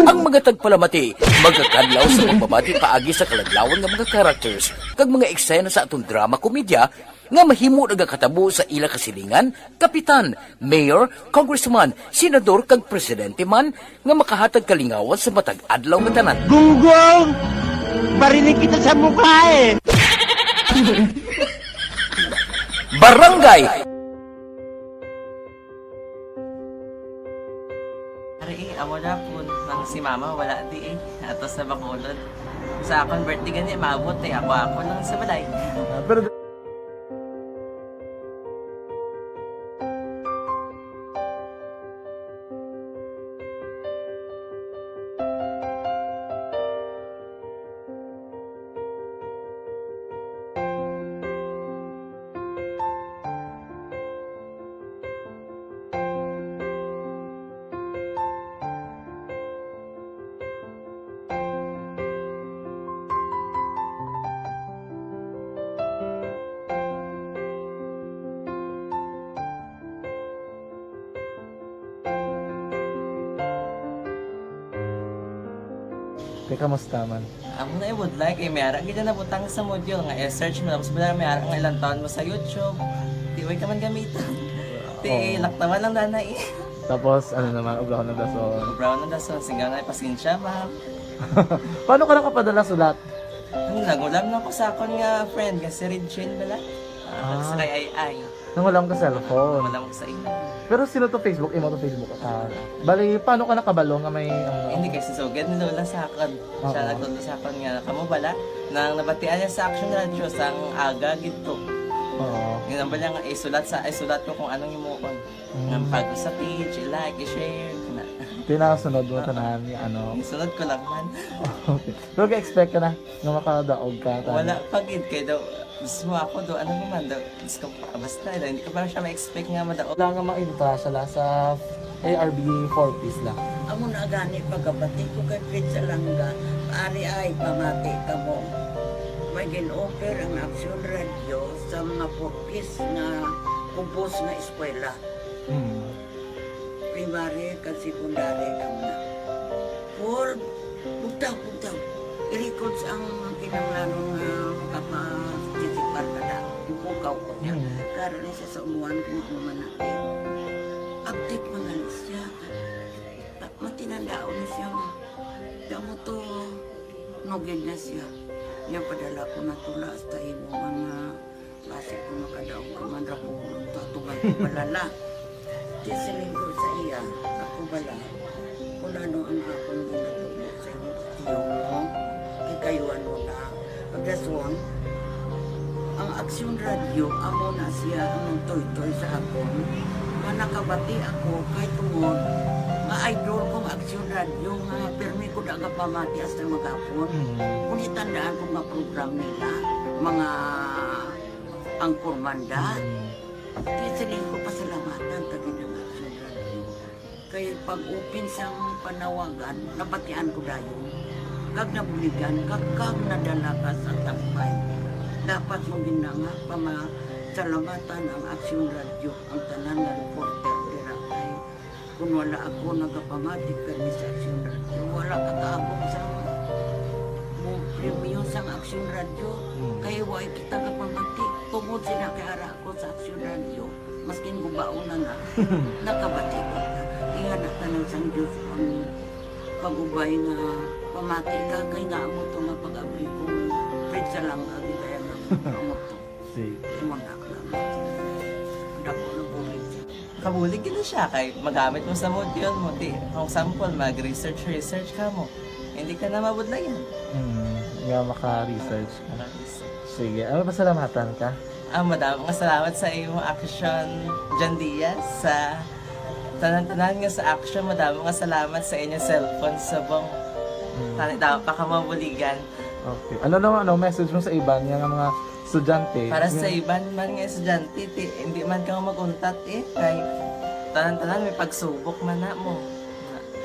Ang mga tagpalamati magakadlaw sa pagbabati paagi sa kaladlawan nga mga characters kag mga eksena sa aton drama komedya nga mahimo nagakatabo sa ila kasilingan, kapitan, mayor, congressman, senador kag presidente man nga makahatag kalingawan sa matag adlaw nga tanan. Gunggong! Barinig kita sa mukha eh! Barangay Ari, eh, amo na po, nang si mama wala di eh. Ato sa Bacolod. Sa akon birthday gani, maabot eh. Ako, ako lang sa balay. Ah, pero Te, kamusta man? Amo na, eh, budlay kay may ara gid na butang sa module nga i-search mo, tapos wala may ara nga ilang taon mo sa YouTube. Di way ka man gamiton. Ti, oo, laktawan lang dana eh. Tapos, ano naman, ubrahon ng dason. Ubrahon ng dason, sigaw na, pasensya, ma'am. Paano ka nakapadala sulat? Ano, nangulam na ko sa akon nga friend, nga si Regine bala. Ah, ah, sa kay Ay Ay. Nangulam ka cellphone. Nangulam ko sa imo. Pero sino to Facebook? Imo to Facebook account? Bali, paano ka nakabalo nga may, ano? Hindi, kay si Sugad ni Lola sa akon. Siya, oo, nagtudlo sa akon nga, kamo bala, nang nabatian niya sa Action Radio, sang aga gid to. Oo. Yun ang bala nga, isulat sa, isulat ko kung anong imuon. Mm. Nga pag sa page, i-like, i-share, kana. Tinasunod mo, ah, tanan, nga ano. Isunod ko lang man. Okay. Pero ga-expect ka na nga makadaog ka, tanan? Wala pa gid, kay daw, mismo ako daw, ano naman daw, Diyos ko, basta daw, hindi ko pa siya ma-expect nga madaog. Wala nga mainta siya la sa A R B four Ps la. Amo na gani pagkabati ko kay Fritz Alanga, ari ay pamati kamo. May gin-offer ang Action Radio sa mga four Ps nga kubos nga eskwela. Mm. Primary kag secondary kamo na. Paul, bugtaw, bugtaw. I-records ang kinahanglanon nga makaparticipar ka na. Ipukaw ko niya. Mm. Karon ni siya sa umuan kung ano man na. Update man gani siya. Matinandaon na siya. Damo to, nugid na siya. Niya padala ko na tula hasta imo mga Basi kung makadaog ka man ra ko, tutugan ko bala la. Di siling ko sa iya, ako bala, kung ano ang akong ginatubo sa imo, tiyo mo, kay kayo ano na. Pagdason, ang Aksyon Radio, amo na siya ang nagtuytoy sa akon. Nga nakabati ako, kay tungod, nga idol kong Aksyon Radio, nga pirmi ko da nga pamati hasta maghapon. Mm. Kung itandaan ko nga program nila, mga Angkor Manda. Mm. Kaya siling ko pasalamatan ta gid ang Action Radio. Kay pag-open sang panawagan, nabatian ko dayon. Kag nabuligan, kag, kag nadala ka sa tampay. Dapat mo gid na nga pamasalamatan ang Action Radio, ang tanan nga reporter dira kay Kung wala ako nagapamati kani sa Aksyon Radio, wala ka kaabot sa mo premyo sang Aksyon Radio. Hmm. Kay way kita gapamati. Tungod sila kay ara ako sa Aksyon Radio, maskin gubaon na na, nakabati ko. Ingana tanan sang Diyos ang pag-ubay nga pamati ka, kay nga amo to nga pag-abri ko, Fred, sa lang agi kaya nga amo to. Sige. Imo na lang. Dako na bulig. Kabulig gid na siya kay magamit mo sa module mo. Di, for example, mag-research, research ka mo. Hindi ka na mabudlayan. Hmm, nga maka-research ka. Maka-research. Sige, ano, pasalamatan ka? Ah, madamo nga salamat sa imo Action, John Diaz, sa tanan-tanan nga sa Action. Madamo nga salamat sa inyo cellphone subong. Hmm. Tani, dapat pa ka mabuligan. Okay. Ano naman, ano, message mo sa iban nga, nga mga estudyante? Para sa iban man nga estudyante, ti, hindi man ka mag-untat eh. Kay tanan-tanan may pagsubok man na mo.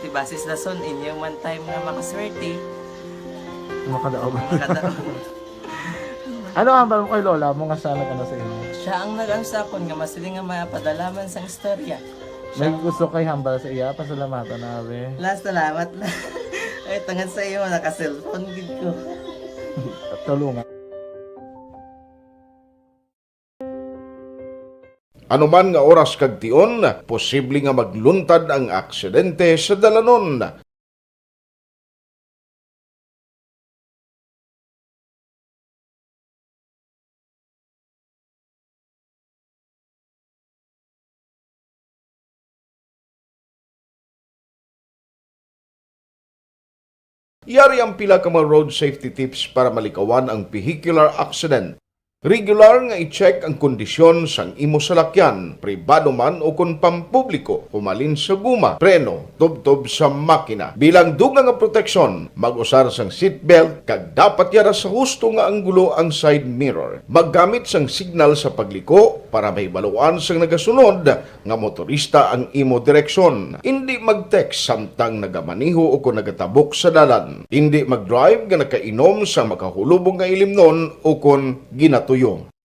Ti, basis lason, inyo man time nga makaswerte. Makadaog. Makadaog. Ano ang hambal mo kay lola mo nga siya nag-ano sa imo? Siya ang nag-ano sa akon nga masiling nga mapadala man sang istorya. May gusto kay hambal sa iya, pasalamatan na, abi. La, salamat na. Ay, tungod sa iyo, naka-cellphone gid ko. Tulungan. Anuman nga oras kag tion, posible nga magluntad ang aksidente sa dalanon. Yari ang pila ka mga road safety tips para malikawan ang vehicular accident. Regular nga i-check ang kondisyon sang imo salakyan, pribado man o kon pampubliko, humalin sa guma, preno, tubtob sa makina. Bilang dugang nga proteksyon, mag-usar sang seatbelt kag dapat yara sa husto nga anggulo ang side mirror. Maggamit sang signal sa pagliko para mahibaluan sang nagasunod nga motorista ang imo direksyon. Indi mag-text samtang nagamaneho o kon nagatabok sa dalan. Indi mag-drive nga nakainom sa makahulubong nga ilimnon o kon ginatuyo.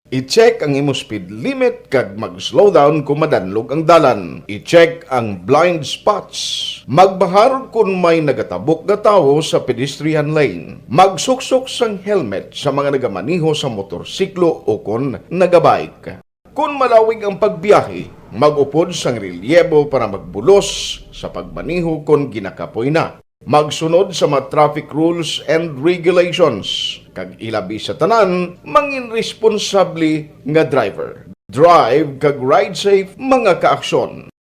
I-check ang imo speed limit kag mag-slow down kon madanlog ang dalan. I-check ang blind spots. Magbahar kon may nagatabok nga tawo sa pedestrian lane. Magsuksok sang helmet sa mga nagamaneho sa motorsiklo o kon nagabike. Kon malawig ang pagbiyahe, mag-upod sang relyebo para magbulos sa pagmaneho kon ginakapoy na. Magsunod sa mga traffic rules and regulations, kag ilabi sa tanan, mangin responsable nga driver. Drive kag ride safe, mga kaaksyon.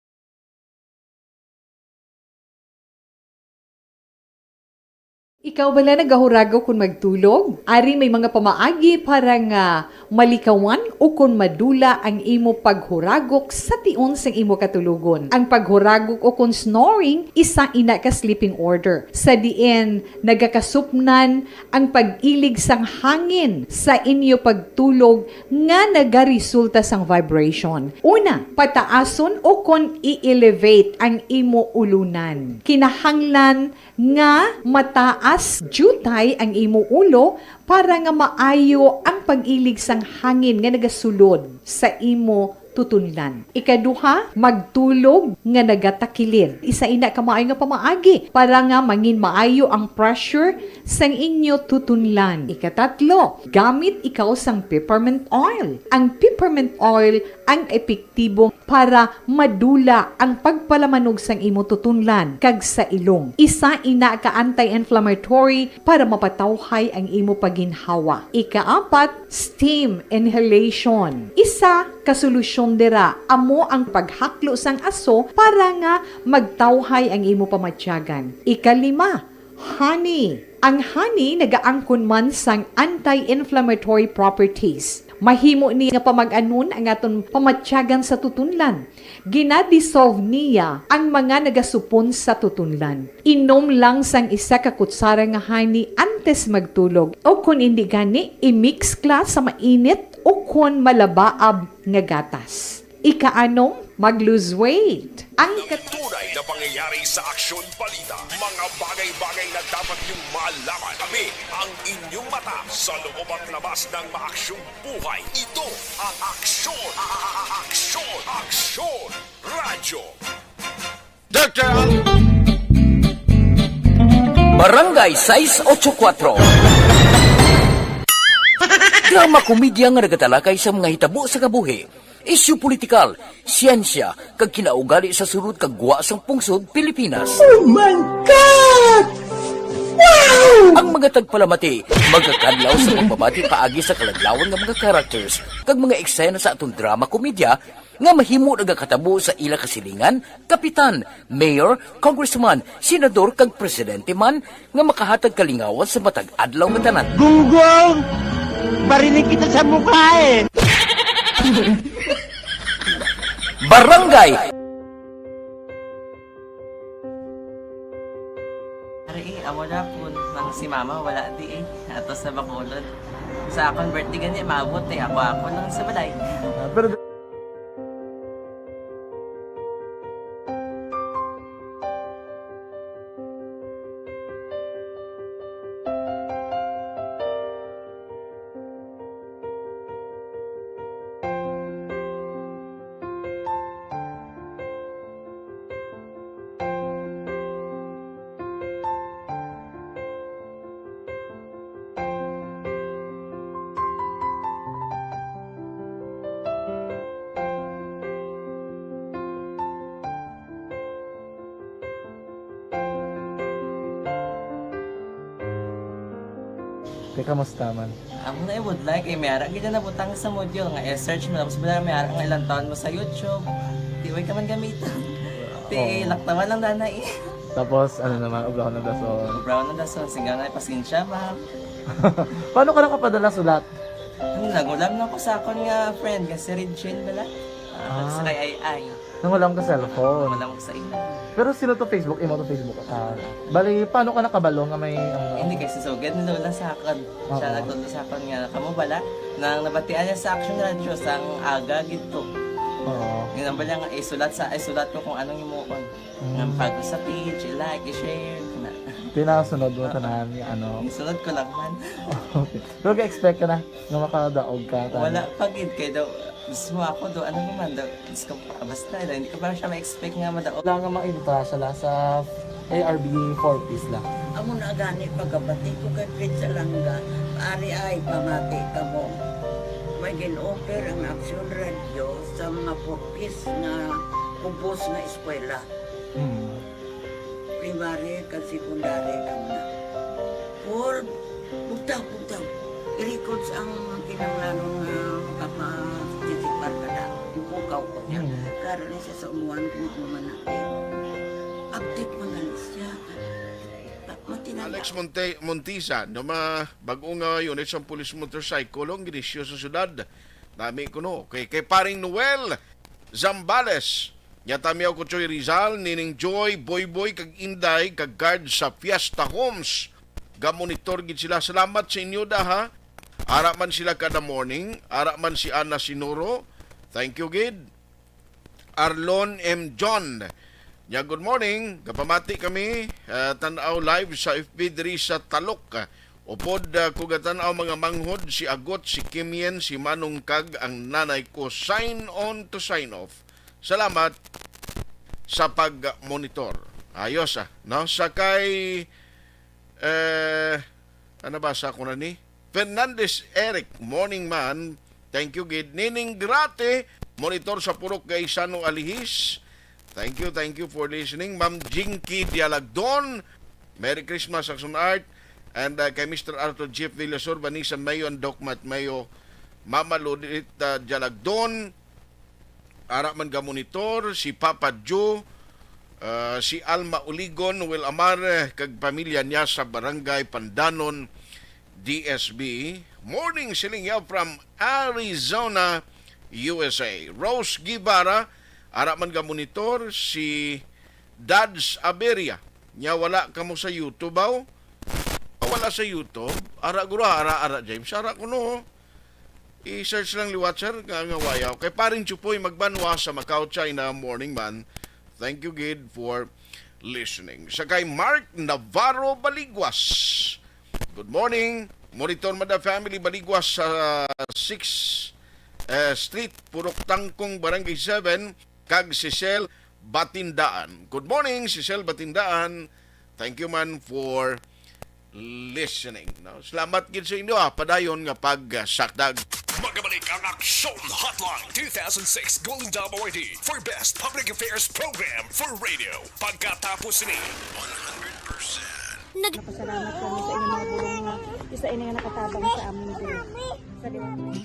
Ikaw bala nagahuragok kon magtulog? Ari may mga pamaagi para nga malikawan o kon madula ang imo paghuragok sa tion sang imo katulogon. Ang paghuragok o kon snoring, isa ina ka sleeping order, sa diin nagakasupnan ang pag-ilig sang hangin sa inyo pagtulog nga nagaresulta sang vibration. Una, pataason o kon i-elevate ang imo ulunan. Kinahanglan nga mataas diutay ang imo ulo para nga maayo ang pag-ilig sang hangin nga nagasulod sa imo tutunlan. Ikaduha, magtulog nga nagatakilid. Isa ina ka maayo nga pamaagi para nga mangin maayo ang pressure sang inyo tutunlan. Ikatatlo, gamit ikaw sang peppermint oil. Ang peppermint oil ang epektibo para madula ang pagpalamanog sang imo tutunlan kag sa ilong. Isa ina ka anti-inflammatory para mapatawhay ang imo pagginhawa. Ikaapat, steam inhalation. Isa ka solusyon dira amo ang paghaklo sang aso para nga magtawhay ang imo pamatyagan. Ikalima, honey. Ang honey nagaangkon man sang anti-inflammatory properties. Mahimo ni nga pamag-anon ang aton pamatyagan sa tutunlan. Gina-dissolve niya ang mga nagasupon sa tutunlan. Inom lang sang isa ka kutsara nga honey antes magtulog, o kon indi gani, i-mix kla sa mainit o kon malabaab nga gatas. Ikaanom, mag-lose weight. Ang kat- Tunay na pangyayari sa Aksyon Balita. Mga bagay-bagay na dapat niyong malaman. Kami ang inyong mata sa loob at labas ng maaksyong buhay. Ito ang Aksyon, a-, a-, a-, Aksyon, Aksyon Radyo. Doctor Al- Barangay sais ocho kuatro. Drama komedya nga nagatalakay sa mga hitabo sa kabuhi, isyu politikal, siyensya, kag kinaugali sa sulod kag gwa sang pungsod Pilipinas. Oh my God! Wow! Ang mga tagpalamati magakadlaw sa pagbabati paagi sa kaladlawan nga mga characters kag mga eksena sa aton drama komedya nga mahimo nagakatabo sa ila kasilingan, kapitan, mayor, congressman, senador, kag presidente man nga makahatag kalingawan sa matag adlaw nga tanan. Gunggong! Barinig kita sa mukha eh! Barangay! Ari eh, amo na po nang si mama wala di eh. Ato sa Bacolod. Sa akong birthday gani, maabot eh. Ako, ako lang sa balay. Ah, pero Te, kamusta man? Amo na ibudlay kay may ara gid na nabutang sa module nga i-search mo, tapos bala may ara nga ilang taon mo sa YouTube. Di way ka man gamiton. Ti Oo. Laktawan lang dana eh. Tapos, ano naman, obra ko ng dason. Obra ko ng dason, sige na, pasensya, ma'am. Paano ka nakapadala sulat? Ano, nangulam na ko sa akon nga friend nga si Regine bala. Ah, Ah. Sa kay Ai Ai. Nangulam ka cellphone. Nangulam ko sa imo. Pero sino to Facebook? Imo to Facebook? Ah, bali, paano ka nakabalo nga may, ano? Hindi, kay susugad ni Lola sa akon. Siya Oo. Nagtudlo sa akon nga, kamo bala, nang nabatian niya sa Action Radio, sang aga gid to. Oo. Yun ang bala nga, isulat sa, isulat ko kung anong himuon. Mm. Nga pag sa page, i-like, i-share, na. Pinasunod mo Oo. Tanan nga ano. Isunod ko lang man. Okay. Pero ga-expect ka na nga makadaog ka, tanan? Wala pa gid, kay daw, mismo ako do, ano naman daw, Diyos ko, basta, hindi ko pa siya ma-expect nga madaog. Wala nga mainta siya la sa A R B four Ps la. Amo na gani pagkabati ko kay Fred Salanga, ari ay pamati kamo. May gin-offer ang Action Radio sa mga four Ps nga ubos nga eskwela. Hmm. Primary kag secondary kamo na. Four, bugtaw, bugtaw. I-records ang kinahanglanon nga makaparticipar ka na. Ipukaw ko niya. Mm. Karon na siya sa umuan kung ano man natin. Update man gani siya. Pa-, matinala. Alex Monte-, Montisa, no, ma-, bag-o nga unit sang police motorcycle ang ginisyo sa syudad. Nami ko, no. Kay, kay paring Noel Zambales, nya Tamiao Kuchoy Rizal, Nining Joy, Boy Boy, kag Inday, kag guard sa Fiesta Homes. Gamonitor gid sila. Salamat sa inyo da, ha. Ara man sila kada morning. Ara man si Ana Sinuro. Thank you gid. Arlon M John. Nya, good morning. Gapamati kami, ah, tan-aw live sa F B diri sa Talok. Upod, ah, ko gatan-aw mga manghod, si Agot, si Kimien, si Manong kag ang nanay ko. Sign on to sign off. Salamat sa pag-monitor. Ayos, ah, no? Sa kay, eh, ano ba sa ko na ni? Fernandez Eric, morning man. Thank you gid. Nining Grate, monitor sa Purok Gaisano, Alihis. Thank you, thank you for listening. Ma'am Jinky Dialagdon, Merry Christmas, Action Art. And, uh, kay Mister Arthur Jeff Villasor, Vanessa Mayo, and Doc Matt Mayo, Mama Lodita Dialagdon, ara man ga monitor, si Papa Joe, ah, si Alma Uligon, Noel Amar, eh, kag pamilya niya sa Barangay Pandanon, D S B. Morning, siling niya from Arizona, U S A. Rose Guevara, ara man ga monitor, si Dads Aberia. Nya wala kamo sa YouTube, aw? Ah, wala sa YouTube. Ara, guro, ara, ara, James. Ara ko, no. I-search lang liwat, sir, nga, nga wayaw. Kay paring Chupoy Magbanwa sa Macau, China, morning man. Thank you, gid, for listening. Sa kay Mark Navarro Baliguas. Good morning. Monitor man da family Baliguas sa sixth, eh, Street, Purok Tangkong, Barangay seven, kag si Sel Batindaan. Good morning, si Sel Batindaan. Thank you man for listening, no? Salamat gid sa inyo, ha, padayon nga pagsakdag. Magabalik ang Aksyon Hotline two thousand six Golden Dome Awardee for Best Public Affairs Program for Radio. Pagkatapos ni one hundred percent. Nagpasalamat kami sa inyong mga bulong nga isa ini nga nakatabang sa amin diri. Sa liwanag.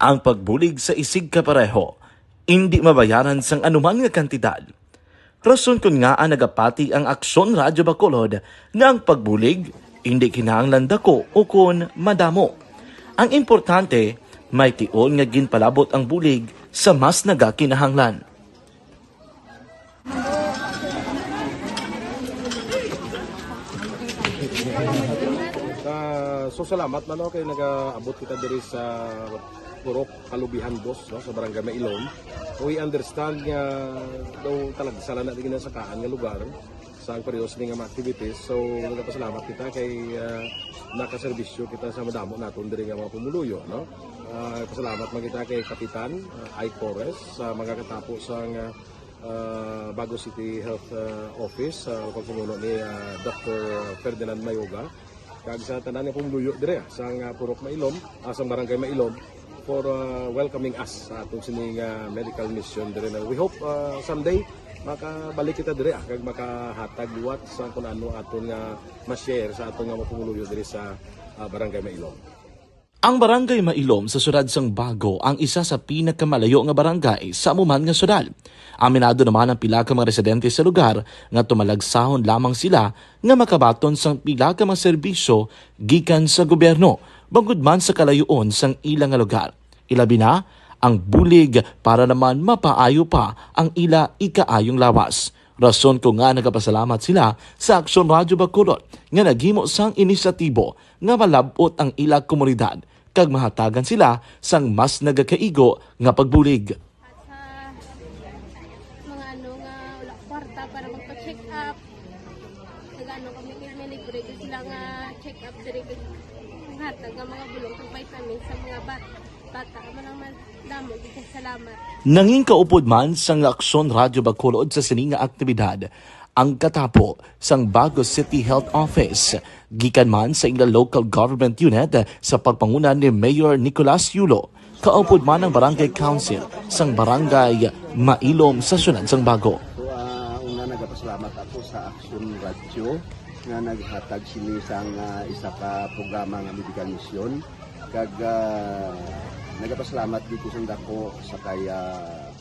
Ang pagbulig sa isigkapareho indi mabayaran sang anuman nga kantidad. Rason kon ngaa nagapati ang Aksyon Radyo Bacolod nga ang pagbulig indi kinahanglan dako ukon madamo. Ang importante, may tion nga ginpalabot ang bulig sa mas nagakinahanglan. Ah, so salamat man, no, kay nagaabot kita diri sa Purok Kalubihan, boss, no, sa Barangay Mailon. We understand nga daw talagsa lang na di ginasakaan nga lugar sa pareho sini nga mga activities. So, nagapasalamat kita kay, ah, nakaserbisyo kita sa madamo naton diri nga mga pumuluyo, no? Ah, pasalamat man kita kay Kapitan, ah, Ike Torres, sa mga katapo sang, ah, Bago City Health, ah, Office, sa pagpamuno ni, ah, Doctor Ferdinand Mayoga. kag sa tanan nga pumuluyo dire, ah, sang, ah, Purok Mailom, ah, sang Barangay Mailom, for, ah, welcoming us sa atong sini nga medical mission dire na we hope, ah, someday makabalik kita dire, ah, kag makahatag liwat sa kung ano aton nga ma-share sa aton nga mga pumuluyo dire sa, ah, Barangay Mailom. Ang Barangay Mailom sa siyudad sang Bago ang isa sa pinakamalayo nga barangay sa amo man nga siyudad. Aminado naman ang pila ka mga residente sa lugar nga tumalagsahon lamang sila nga makabaton sang pila ka mga serbisyo gikan sa gobyerno, bangod man sa kalayoon sang ila nga lugar. Ilabi na ang bulig para naman mapaayo pa ang ila ikaayong lawas. Rason ko nga nagapasalamat sila sa Aksyon Radyo Bacolod nga naghimo sang inisyatibo nga malab-ot ang ila komunidad kag mahatagan sila sang mas nagakaigo nga pagbulig. At sa mga ano nga wala kwarta para magpa-check up, nag-ano kami, may libre gyud sila nga check up diri, kag hatag nga mga bulong kag vitamins sa mga bat-, bata. Amo lang man, damo gyud kay salamat. Nangin kaupod man sang Aksyon Radyo Bacolod sa sini nga aktibidad ang katapo sang Bago City Health Office, gikan man sa ila local government unit sa pagpanguna ni Mayor Nicolas Yulo, kaupod man ang Barangay Council sang Barangay Mailom sa siyudad sang Bago. So, ah, una, nagapasalamat ako sa Aksyon Radyo nga naghatag sini sang, ah, isa ka programa nga medical mission. Kag, ah, nagapasalamat dito sa dako sa kay, ah,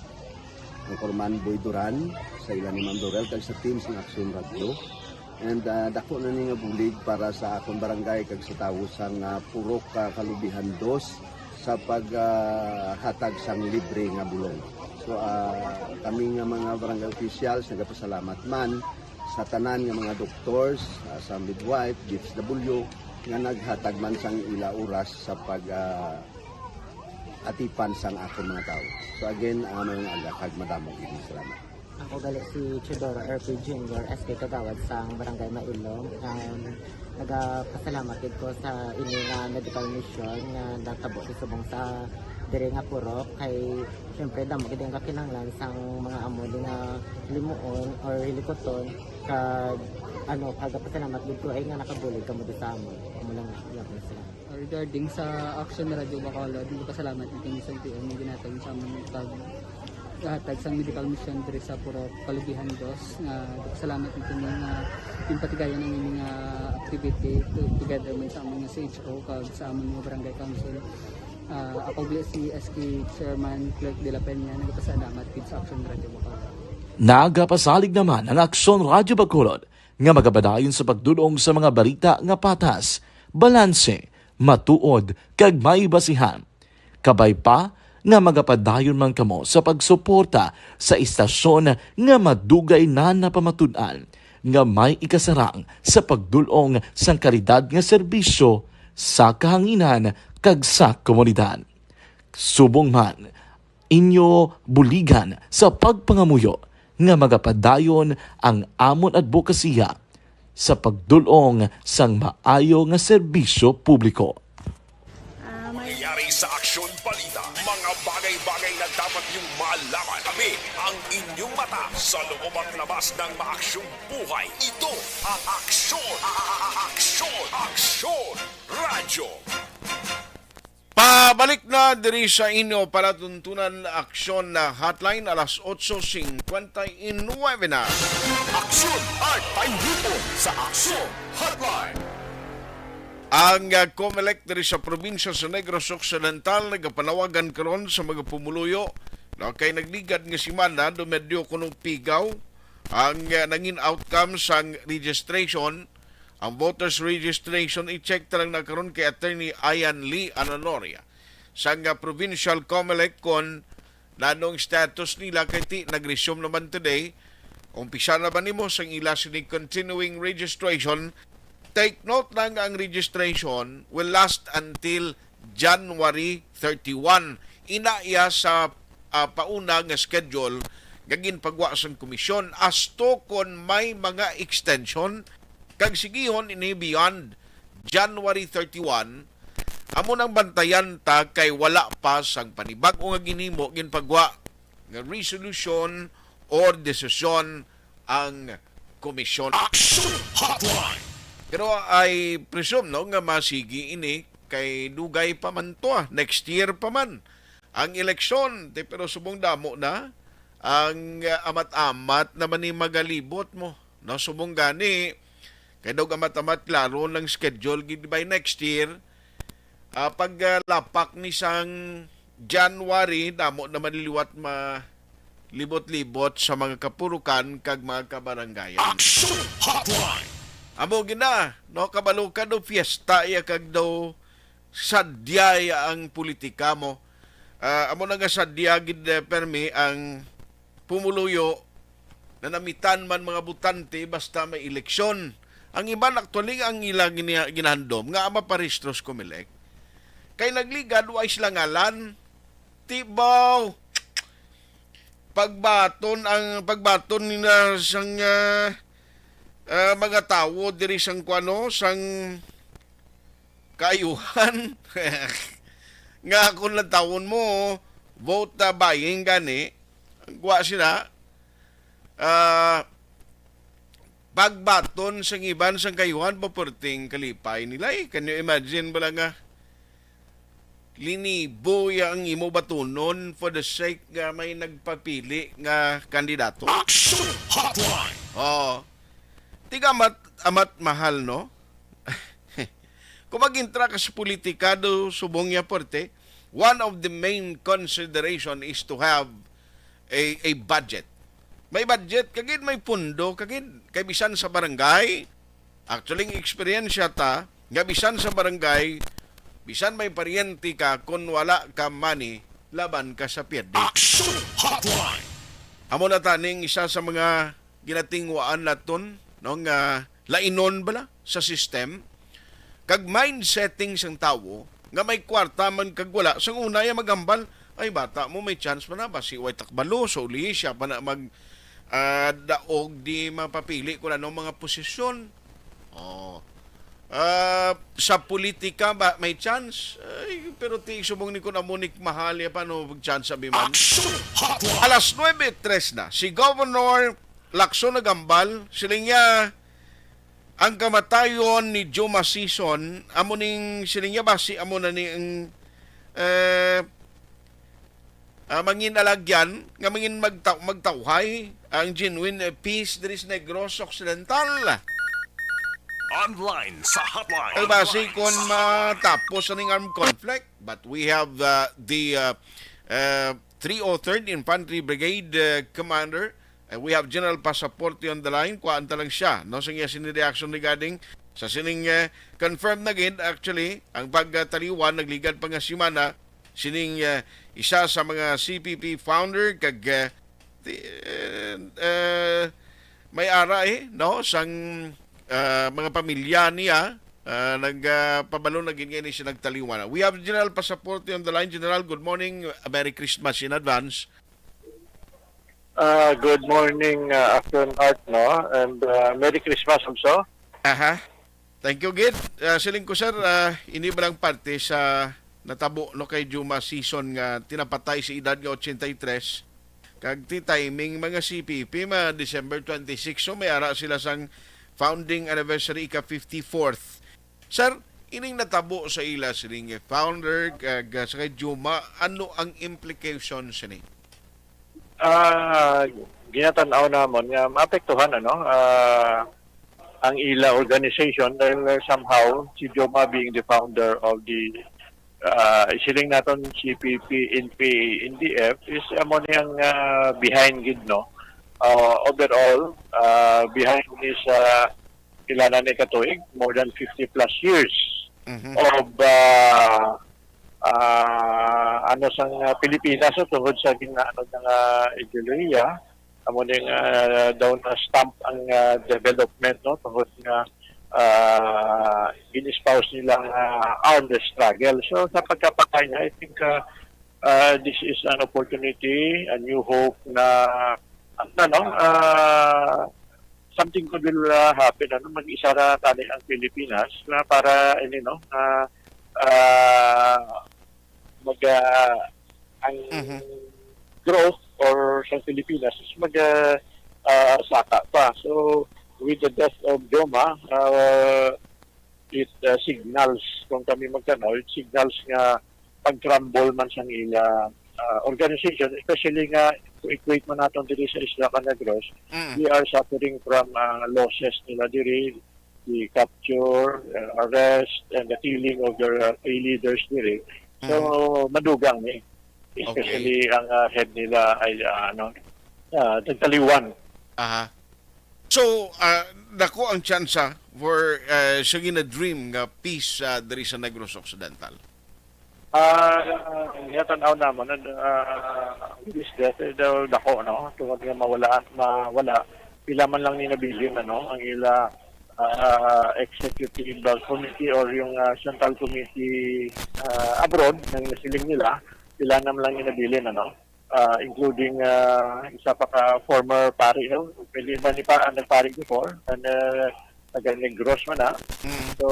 Anchorman Boy Duran, sa ila ni Ma'am Dorel, kag sa team sang Aksyon Radyo. And, ah, dako na ni nga bulig para sa akon barangay kag sa tawo sang, ah, Purok, ah, Kalubihan Dos sa pag, ah, hatag sang libre nga bulong. So, ah, kami nga mga barangay officials nagapasalamat man sa tanan nga mga doctors, ah, sa midwife, D S W, nga naghatag man sang ila oras sa pag, ah, atipan sang akon mga tawo. So again, ah, mayong aga kag madamo gid nga salamat. Ako gali si Teodoro R P Junior, S K Kagawad sang Barangay Mailom. Um, nagapasalamat gid ko sa ini nga medical mission nga natabo sa subong sa diri nga purok, kay syempre damo gid ang kakinahanglan sang mga amo di nga limuon or hilikuton, kag ano, kagapasalamat gid ko ay nga nakabulig kamo di sa amon. Amo lang gyapon, salamat. Regarding sa Action Radio Bacolod, nagpasalamat gid kami sa L T O nga ginhatag sa amon pag hatag sang medical mission diri sa Purok Kalubihan Dos, nga nagpasalamat gid kami nga ginpatigayon ang ini nga activity to-, together man sa amon nga C H O kag sa amon nga barangay council. Ah, ako gali si S K Chairman Clerk de la Peña, nagpasalamat gid sa Action Radio Bacolod. Nagapasalig naman ang Aksyon Radyo Bacolod nga magapadayon sa pagdul-ong sa mga balita nga patas, balanse, matuod, kag may basihan. Kabay pa nga magapadayon man kamo sa pagsuporta sa istasyon nga madugay na napamatud-an nga may ikasarang sa pagdul-ong sang kalidad nga serbisyo sa kahanginan kag sa komunidad. Subong man, inyo buligan sa pagpangamuyo nga magapadayon ang amon adbokasiya sa pagdul-ong sang maayo nga serbisyo publiko. Ah, may Nangyayari sa Aksyon Balita, mga bagay-bagay na dapat niyong malaman. Kami ang inyong mata sa loob at labas ng maaksyong buhay. Ito ang Aksyon, a-, a-, a-, Aksyon, Aksyon Radyo. Pabalik na diri sa inyo palatuntunan Aksyon na Hotline, alas otso singkwenta y nuwebe na. Aksyon at Pahihipon sa Aksyon Hotline. Ang, ah, Comelec diri sa probinsya sa Negros Occidental nagapanawagan karon sa mga pumuluyo na kay nagligad nga semana dumedyo kuno pigaw ang, ah, nangin outcome sang registration. Ang voters registration, i-check ta lang na karon kay Attorney Ian Lee Ananoria sang, ah, Provincial Comelec kon nanong status nila kay ti nag-resume naman today. Umpisa na ba nimo sang ila sini continuing registration? Take note lang nga ang registration will last until January thirty-one. Ina iya sa, ah, pauna nga schedule nga ginpagwa sang komisyon. Asto kon may mga extension, kag sigihon ini beyond January thirty-one, amo nang bantayan ta kay wala pa sang panibag-o nga ginhimo, ginpagwa nga resolution or desisyon ang komisyon. Action Hotline. Pero I presume, no, nga masigi ini kay dugay pa man to, ah. Next year pa man ang eleksyon, ti, pero subong damo na ang, ah, amat-amat naman ni magalibot mo, no? Subong gani, kay daw amat-amat klaro ng schedule gid by next year. Ah, pag, ah, lapak ni sang January, damo naman liwat ma libot-libot sa mga kapurukan kag mga kabarangayan. Action Hotline! Amo gina, no, kabalo ka do fiesta iya kag daw sadya iya ang politika mo. Ah, amo na nga sadya gid, eh, permi ang pumuluyo na namitan man mga botante basta may eleksyon. Ang iban actually ang ila gini-, ginahandom nga maparehistro sa Comelec. Kay nagligad, wa sila ngalan. Tibaw. Pagbaton ang, pagbaton nila sang, ah, ah, mga tawo diri sang kuano, sang kaayuhan. Nga kung lantawon mo, vote, ah, buying gani, wa sila, ah, pagbaton sang iban sang kaayuhan, paperting kalipay nila, eh. Can you imagine bala nga linibo ya ang imo batunon for the sake nga may nagpapili nga kandidato? Action Hotline! Oo. Tiga amat, amat mahal, no? Kung mag-intra ka sa politika, do subong niya, porte, one of the main consideration is to have a, a budget. May budget kagid, may pundo kagid. Kay bisan sa barangay, actually, ang eksperyensya ta, nga bisan sa barangay, bisan may paryente ka, kung wala ka money, laban ka sa pyerde. Action Hotline! Amo na taning isa sa mga ginatingwaan naton, no, nga lainon bala sa system kag mind setting sang tawo nga may kwarta man kag wala. Sang una, iya maghambal, "Ay, bata mo, may chance pa na, basi way takbalo, so uli siya pa na mag, ah, daog di mapapili kung anong mga posisyon." Oh. Ah, sa politika ba may chance? Ay, pero ti subong ni kun amo ni mahal ya pa, no, chance abi man. Action Hotline! Alas nuebe tres na. Si Governor Lacson nagambal, siling niya, ang kamatayon ni Juma Sison, amo ning siling niya, basi amo na ni ang, eh, ah, mangin alagyan nga mangin magtaw-, magtawhay ang genuine, eh, peace diri sa Negros Occidental. Online sa hotline. Kay basi kon matapos aning armed conflict, but we have, uh, the, uh, uh, three oh third Infantry Brigade, uh, Commander, uh, we have General Pasaporte on the line. Kuhaan ta lang siya, no, sa iya sini reaction regarding sa sining, uh, confirmed na gid, actually, ang pagtaliwan nagligad pa nga semana sining, uh, isa sa mga C P P founder kag, uh, ti-, uh, may ara, eh, no, sang, uh, mga pamilya niya, uh, nag, uh, pabalo na gid nga ini siya nagtaliwan. We have General Pasaporte on the line. General, good morning. Merry Christmas in advance. Ah, good morning, ah, Afton Art, no? And, ah, Merry Christmas also. Aha. Thank you gid. Ah, siling ko, sir, ah, ini ba lang parte sa natabo, no, kay Juma Sison nga tinapatay sa edad nga ochenta y tres? Kag ti timing mga C P P, ma December twenty-six, so may ara sila sang founding anniversary, ika fifty-fourth. Sir, ining natabo sa ila sining founder kag, ah, sa kay Juma, ano ang implication sini? Ah, ginatan-aw namon nga maapektuhan, ano, ah, ang ila organization dahil somehow si Joma being the founder of the, ah, isiling naton C P P, N P A, N D F is amo niyang, ah, behind gid, no? Ah, overall, ah, behind is, ah, pila na ni katuig, more than fifty plus years Mhm. of, ah, ah, ano, sang, ah, Pilipinas, no, tungod sa ginaano nga ideolohiya, amo ning, ah, daw na stamp ang, ah, development, no, tungod nga, ah, gin-espouse nila nga armed struggle. So, sa pagkapatay niya, I think, ah, ah, this is an opportunity, a new hope na, ano, no, ah, something good will, ah, happen, ano, mag-isa ra tani ang Pilipinas na para, ini, no, na, ah, mag, ah, ang Mhm. growth or sa Pilipinas is mag, ah, ah, saka pa. So, with the death of Joma, uh, it uh, signals, kung kami magtanaw, it signals nga pag-crumble man sang ila uh, organization, especially nga to equate man naton diri sa Isla Canagros, Mm. they are suffering from uh, losses nila diri, the capture, uh, arrest, and the killing of their uh, key leaders diri. So, madugang ni. Especially ang uh, head nila ay uh, ano, uh, nagtaliwan. Aha. So, ah, dako ang tsansa for, ah, sa gina-dream nga peace, ah, diri sa Negros Occidental. Ah, uh, tan-aw namon, uh, this death, eh, daw dako, no? Tungod nga mawala, mawala, pila man lang ni nabilin, ano, ang ila ah, executive committee or yung ah, central committee ah, abroad, nang nasiling nila, pila na man lang ni nabilin, ano? Ah, including ah, isa pa ka former pari, no? Pwede ba ni pa ang nagpari before? And uh, taga Negros man na. Mm. So,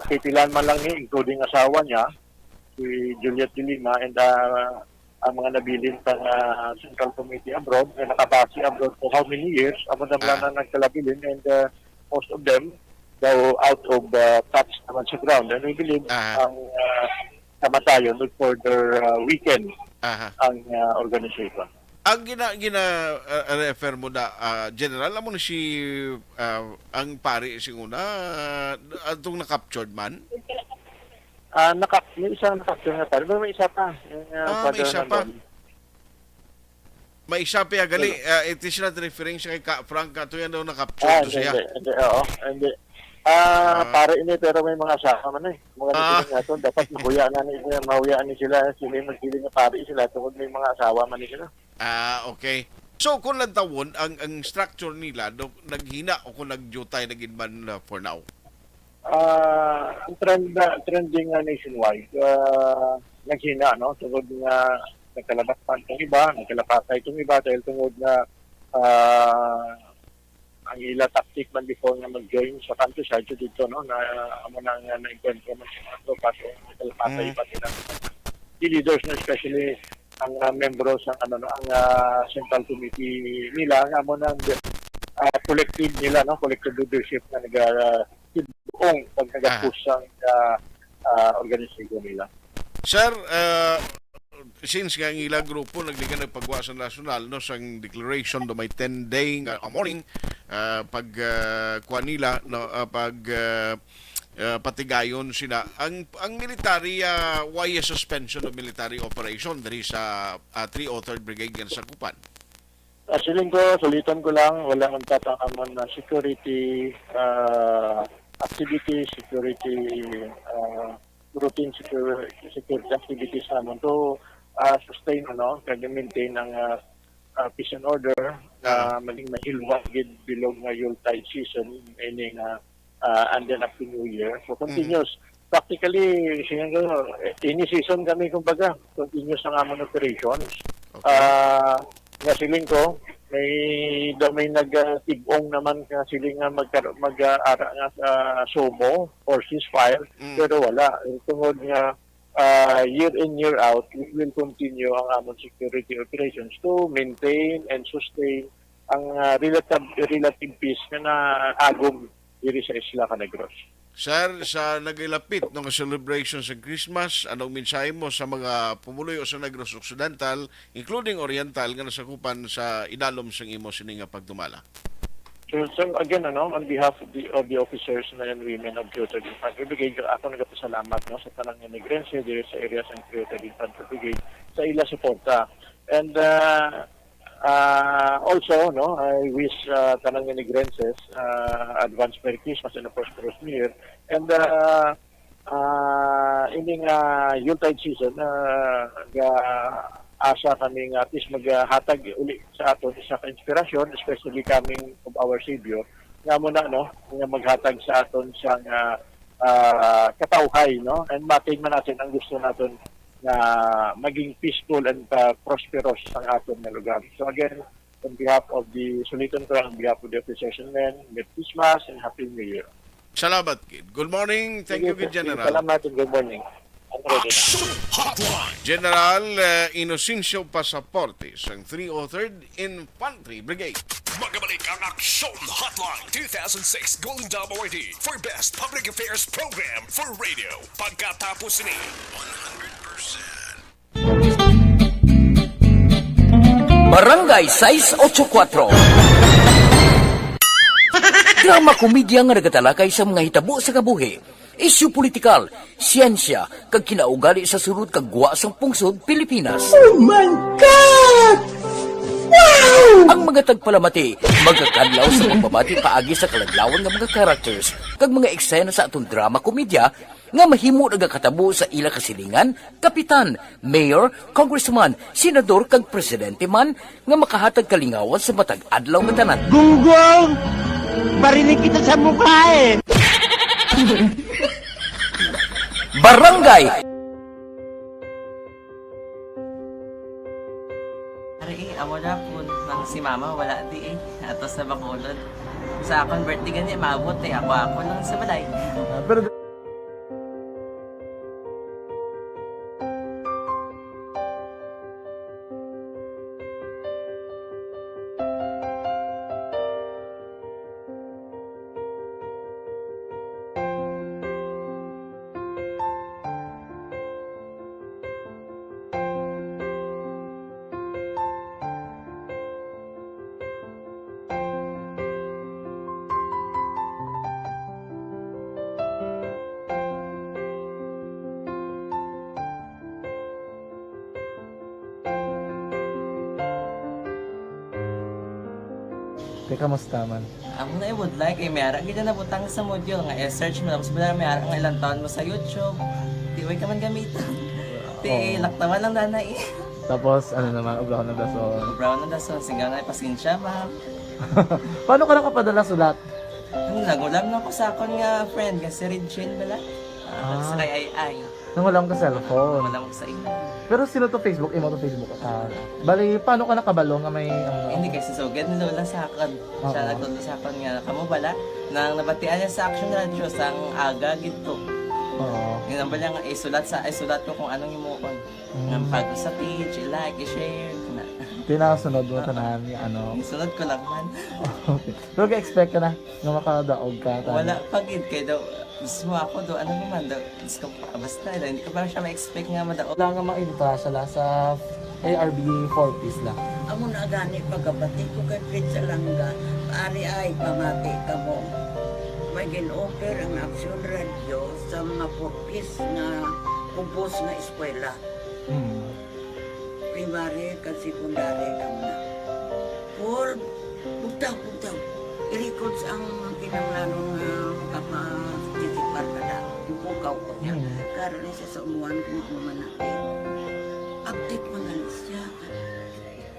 pipilan man lang ni, including asawa niya, si Juliet de Lima, and ah, ang mga nabilin sa ah, Central Committee abroad, na nakabase abroad for how many years, amo na Ah. lang na nagkalabilin, and ah, most of them daw out of ah, touch naman sa ground. And we believe Aha. ang ah, kamatayon would further ah, weaken Aha. ang ah, organization. Ang gina, gina ah, refer mo na, ah, General, amo na si, ah, ang pari sing una, ah, atong na-captured man? Ah, naka, may isang na-capture na tayo. Pero may isa pa. Yung, ah, Ah, may Father isa pa. Nandon. May isa pa gali, Hello. Ah, it is not referring siya kay Ka Frank, ato yan daw na-capture Ah, to hindi, siya. hindi, hindi, oo, hindi. Ah, Ah. pare ini, pero may mga asawa man eh. Mga Ah. nagsiling nga to, dapat mahuya na ni, mahuya ni sila, sila yung magsiling nga pare sila, tungod may mga asawa man ni sila. Ah, okay. So, kung lantawon, ang, ang structure nila, do, naghina o kung nagjutay na gid man, uh, for now? Ah, ang trend na, trending nga nationwide, ah, naghina, no? Tungod nga nagkalabaktan tong iba, nagkalapatay tong iba, dahil tungod nga, ah, ang ila tactic man before nga mag-join sa countryside, so dito, no, na amo na nga naengkwentro man sa mga tropa, so nagkalapatay Mm. pa nila. Key leaders, no, especially ang, ah, membro sa, ano, no, ang, ah, central committee nila, nga amo na ang, ah, collective nila, no, collective leadership nga naga, ah, tibong pag Aha. nagapush ang, ah, ah, organisasyon nila. Sir, ah, since nga ang ila grupo nagligad nagpagwa sa nasyonal, no, sang declaration do may ten day nga, ah, morning, ah, pag, ah, kuha nila, no, ah, pag, ah, ah, patigayon sila. Ang, ang military, ah, why a suspension of military operation diri sa, ah, three oh third Brigade nga nasakupan? Ah, siling ko, suliton ko lang, wala man tatang amon na security, ah, activities, security, ah, routine secur-, security activities naman to, ah, sustain, ano, kag maintain ang, ah, ah, peace and order, Ah. ah, maging mahilwat gid bilog nga Yuletide season, meaning, ah, ah, and then up to New Year. So, continuous. Mhm. Practically, siling ko, eh, any season kami, kumbaga, continuous ang amon operations. Okay. Ah, nga siling ko, may, daw may nag, ah, tib-ong naman nga siling nga magkar-, mag, ah, ara nga sa sumo or ceasefire, Mm. pero wala. Eh, tungod nga, ah, year in, year out, we will continue ang amon security operations to maintain and sustain ang, ah, relative, relative peace nga naagom diri sa Isla Canagros. Sir, sa nagilapit, no, nga celebration sa Christmas, anong mensahe mo sa mga pumuluyo sa Negros Occidental, including Oriental, nga nasakupan sa idalom sang imo sini nga pagdumala? So, so again, ano, on behalf of the, of the officers and women of Three oh third Infantry Brigade, ako nagapasalamat, no, sa tanan nga Negrense diri sa area sa Three oh third Infantry Brigade sa ila suporta. And, ah, ah, also, no, I wish, ah, tanan nga Negrenses, ah, advance Merry Christmas and a prosperous New Year. And, ah, ah, ini nga Yuletide season, ah, ga-asa kami nga at least maghatag uli sa aton isa ka inspirasyon, especially coming of our Savior, nga mo na, no, nga maghatag sa aton sang, ah, ah, katawhay, no? And matin man natin ang gusto naton nga maging peaceful and, ah, prosperous ang aton nga lugar. So again, on behalf of the Suliton ko, on behalf of the officers and men, Merry Christmas and Happy New Year. Salamat, kid. Good morning. Thank you, kid General. Salamat and good morning. Action Hotline. General, eh, Inocencio Pasaporte sang three oh third Infantry Brigade. Magabalik ang Action Hotline two thousand six Golden Dome Awardee for Best Public Affairs Program for Radio. Pagkatapos ni one hundred percent. Barangay sais ocho kuwatro. Drama komedya nga nagatalakay sa mga hitabo sa kabuhi, isyu politikal, siyensya, kag kinaugali sa sulod kag gwa sang pungsod Pilipinas. Oh my God! Wow! Ang mga tagpalamati magakadlaw sa pagbabati paagi sa kaladlawan nga mga characters kag mga eksena sa aton drama komedya nga mahimo nagakatabo sa ila kasilingan, kapitan, mayor, congressman, senador, kag presidente man nga makahatag kalingawan sa matag adlaw nga tanan. Gunggong! Barinig kita sa mukha eh! Barangay. Ari, eh, amo na po. Nang si mama, wala di eh. Ato sa Bacolod. Sa akon birthday gani, maabot eh. Ako, ako lang sa balay. Ah, pero Te, kamusta man? Amo na, I would like, eh, may ara gid na nabutang sa module nga i-search mo, tapos wala, may ara nga ilang taon mo sa YouTube. Di, way ka man gamitan. Ti, Oo. Laktawan lang na na eh. Tapos, ano naman, ubraw na dason. Ubraw na dason, singgaw na, pasensya, ma'am. Paano ka nakapadala sulat? Ano, nagulam na ko sa akon nga friend, nga si Regine bala. Ah, Ah. Sa kay Ay Ay. Nang wala ka cellphone. Wala ko sa imo. Pero sino to Facebook? Imo to Facebook account. Bali, paano ka nakabalo nga may, ano? Hindi, kay si Sugad ni Lola sa akon. Siya Oo. nagtudlo sa akon nga, kamo bala, nang nabatian niya sa Action Radio, sang aga gid to. Oo. Yun ang bala nga, isulat sa, isulat ko kung anong himuon. Mm. Nga pag sa page, i-like, i-share, na. Tinasunod mo Oo. tanan, ano? Isunod ko lang man. Okay. Pero ga-expect ka na nga makadaog ka, tama? Wala pa gid, kay daw, mismo ako daw, ano naman daw, Diyos ko, basta, hindi ko pa siya ma-expect nga madaog. Wala nga ma-invite sila sa A R B four Ps lang. Amo na gani pagkabati ko kay Fred Salanga, ari ay pamati kamo. May gin-offer ang Action Radio sa mga four Ps nga kubos nga eskwela. Hmm. Primary kag secondary kamo na. Paul, bugtaw, bugtaw. I-records ang kinahanglanon nga makaparticipar ka na. Ipukaw ko niya. Mm. Karon ni sa umuan kung ano man natin. Update man na siya.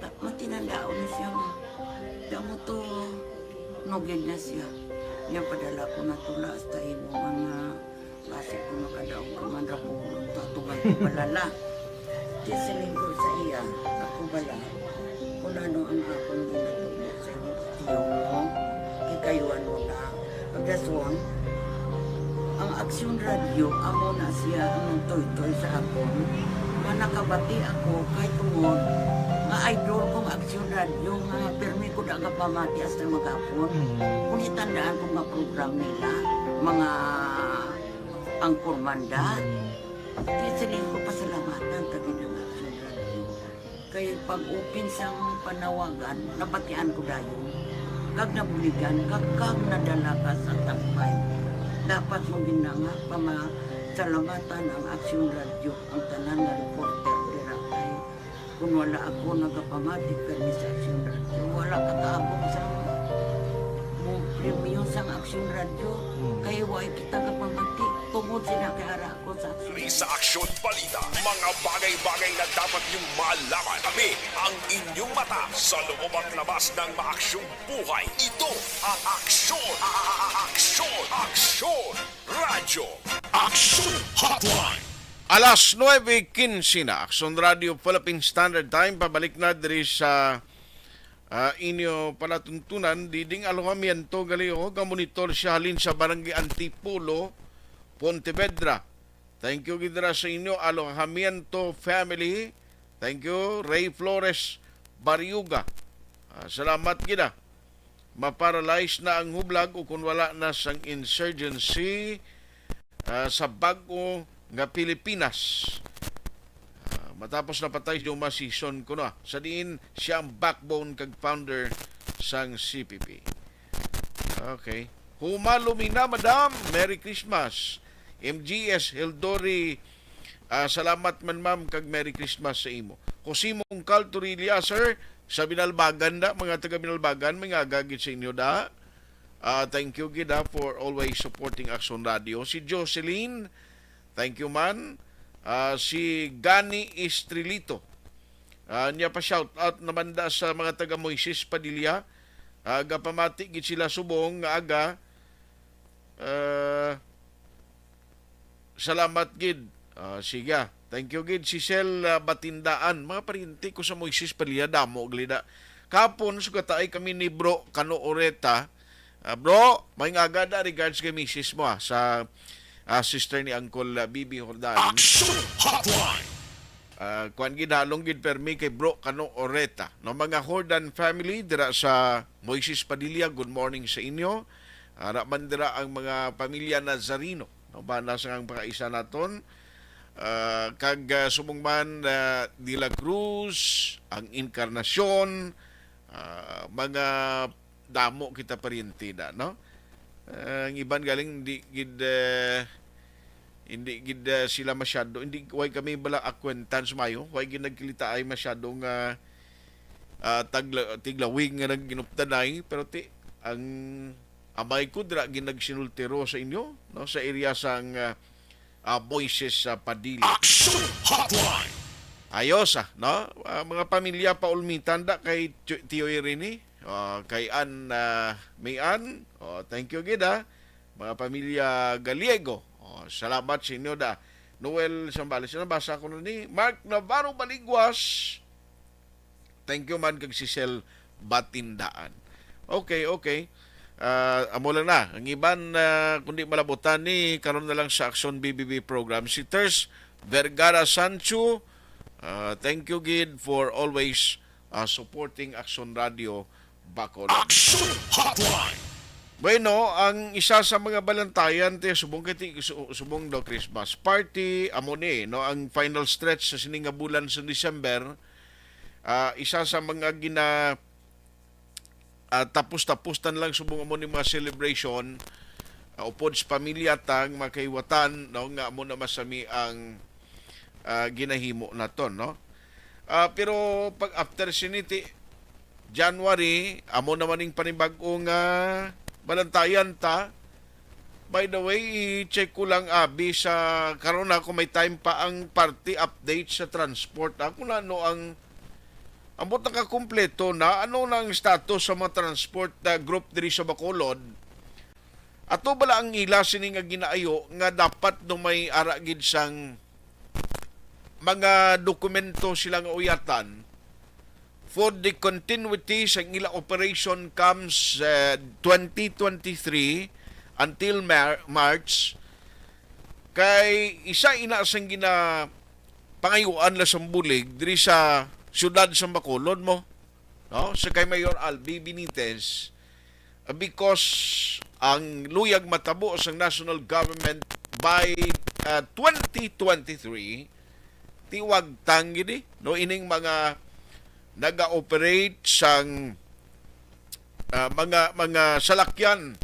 Ta-, matinandaon na siya. Damo to, nugid na siya. Niya padala ko na tula hasta imo mga Basi kung makadaog ka man ra po, tatugan ko balala. Di siling ko sa iya, ako bala, kung ano ang akong ginatubo sa imo, tiyo mo, kikayuan mo na. Pagdason, ang Aksyon Radio, amo na siya ang nagtoy-toy sa akon. Nga nakabati ako kay tungod nga idol kong Aksyon Radio nga pirmi ko da nga pamati hasta magapon. Mm. Kung itandaan ko nga program nila, mga Ang Kurmanda. Mm. Di siling ko pasalamatan ka gid ang Action Radio. Kay pag-open sang panawagan, nabatian ko dayon. Kag nabuligan, kag, kag nadala ka sa Top five. Dapat mo gid na nga pamasalamatan ang Action Radio, ang tanan nga reporter dira kay Kung wala ako nagapamati kani sa Aksyon Radio, wala ka kaabot sa mo premyo sang Aksyon Radio. Hmm. Kay wa kita kapamati. Tungod sila kay ara ako sa Aksyon. Sa Aksyon Balita, mga bagay-bagay na dapat niyong malaman. Kami ang inyong mata sa loob at labas ng maaksyong buhay. Ito ang Aksyon. A-, a-, a-, Aksyon. Aksyon. Radyo Action Hotline. Alas nuebe quince na, Action Radio Philippine Standard Time. Pabalik na diri sa, ah, inyo palatuntunan. Diding Alojamiento Galiho, gamonitor siya halin sa Barangay Antipolo, Pontevedra. Thank you gid dira sa inyo, Alojamiento family. Thank you, Ray Flores Bariuga. Ah, salamat gid, ah. Maparalyze na ang hublag o kung wala na sang insurgency, ah, sa bag-o nga Pilipinas. Ah, matapos napatay si Joma Sison kuno, ah, sa diin siya ang backbone kag founder sang C P P. Okay. Huma Lumina, madam. Merry Christmas. M G S Hildori, ah, salamat man, ma'am, kag Merry Christmas sa imo. Jose Mungkal Torilla, sir, sa Binalbagan da, mga taga Binalbagan, may ngagagit sa inyo da. Ah, thank you gid, ah, for always supporting Action Radio. Si Jocelyn, thank you man. Ah, si Gani Estrelito, ah, niya pa shout out naman da sa mga taga Moises Padilla. Ah, gapamati gid sila subong nga aga. Ah, salamat gid. Ah, siga. Thank you gid, Cecil, ah, Batindaan. Mga paryente ko sa Moises Padilla, damo gid da. Kapon, sugataay kami ni Bro Kano Oreta. Ah, bro, may nga aga da, regards kay misis mo, ah, sa, ah, sister ni Uncle, ah, B B Jordan. Action Hotline! Ah, kuwan gid, halong gid permi kay Bro Kano Oreta. No, mga Jordan family dira sa Moises Padilla, good morning sa inyo. Ara man dira ang mga pamilya Nazarino. No, bana sa ang pakaisa naton. Ah, kag, ah, subong man, ah, De La Cruz, ang Encarnacion, ah, mga damo kita paryente da, no? Ah, ang iban galing hindi gid, eh, hindi gid, eh, sila masyado, hindi, way kami bala acquaintance mayo, way gid nagkilitaay masyado nga, ah, tagla-, tiglawig nga nagginupdanay, pero ti, ang amay ko dira gid nagsinultiro sa inyo, no, sa area sang, ah, ah, Moises, ah, Padilla. Action Hotline! Ayos, ah, no? Ah, mga pamilya, paulmitan da kay Tiyo, Tiyo Irene, ah, kay Ann, ah, May Ann. Oh, thank you gid, ah. Mga pamilya Gallego. Oh, salamat sa inyo da. Noel Sambales, nabasa ko na ni Mark Navarro Baliguas. Thank you man kag si Sel Batindaan. Okay, okay. Ah, amo lang na. Ang iban, ah, kundi malabutan ni karon na lang sa Action B B B program. Si Ters Vergara Sancho, ah, thank you gid for always, ah, supporting Action Radio Bacolod. Action Hotline! Bueno, ang isa sa mga balantayan ti subong kay ti-, su-, subong daw Christmas party, amo ni, no, ang final stretch sa sini nga bulan sa December, ah, isa sa mga gina-, ah, tapos-tapos na lang subong amo ni mga celebration, ah, upod sa pamilya tang mga kaiwatan, no, nga amo na masami ang, ah, ginahimo naton, no? Ah, pero pag after sini ti January, amo naman ning panibag-o nga balantayan ta. By the way, i-check ko lang, abi, sa karon na kung may time pa ang party update sa transport, ah, kung ano ang, ambot nakakumpleto na, ano na ang status sa mga transport, ah, group diri sa Bacolod? Ato bala ang ila sini nga ginaayo nga dapat no may ara gid sang mga dokumento sila nga uyatan for the continuity sa ila operation comes, eh, twenty twenty-three until Mar-, March, kay isa ina sang gina-, pangayuan la sang bulig diri sa siyudad sa Bacolod mo, no? Sa kay Mayor Albi Benitez, uh, because ang luyag matabo sang national government by, uh, twenty twenty-three, tiwagtang gid, eh, no, ining mga naga-operate sang, uh, mga, mga salakyan,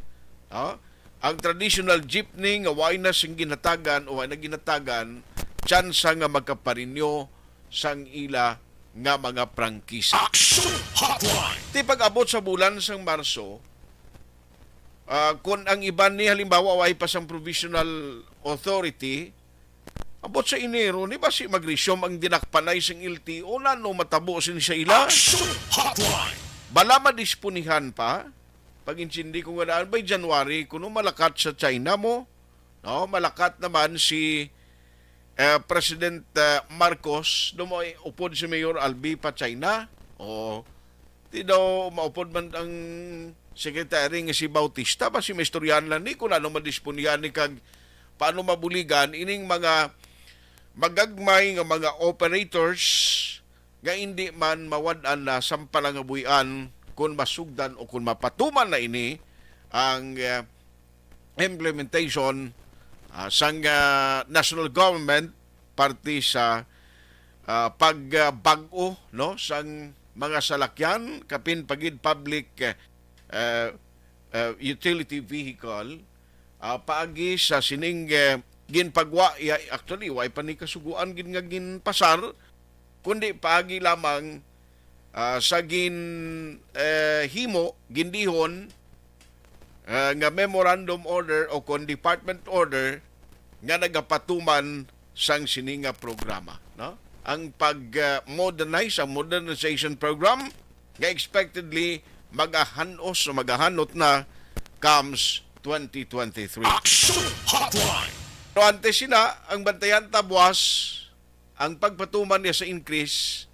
ah, ang traditional jeepney nga way na sing ginhatagan o way na ginhatagan, tsansa nga magkaparinyo sang ila nga mga prangkisa. Action Hotline! Ti pag-abot sa bulan sang Marso, ah, kun ang iban ni halimbawa way pa sang provisional authority, abot sa Enero ni basi mag-resume ang dinakpanay sang L T O, nano matabo sini sa ila? Action Hotline! Bala madisponihan pa? Pag-intindi ko nga daan by January, kuno malakat sa China mo, no? Malakat naman si, eh, President, eh, Marcos, no, mo upod si Mayor Albi pa China. O, di daw maupod man ang secretary nga si Bautista, basi maistoryahan lang ni kung ano madisponyahan ni kag paano mabuligan ining mga magagmay nga mga operators nga indi man mawad-an na sampalangabuy-an kon masugdan o kon mapatuman na ini ang, ah, implementation, ah, sang, ah, national government parte sa, ah, pag, ah, bag-o, no, sang mga salakyan, kapin pa gid public, eh, eh, eh, utility vehicle, ah, paagi sa sining, eh, ginpagwa, iya, actually, wa pa ni kasuguan gid nga ginpasar, kundi paagi lamang, ah, sa gin, eh, himo, gindihon, ah, nga memorandum order o kon department order nga nagapatuman sang sini nga programa, no? Ang pag, ah, modernize, ang modernization program nga expectedly magahanos o magahanot na comes twenty twenty-three. Action Hotline! Pero antes sina, ang bantayan ta buwas, ang pagpatuman niya sa increase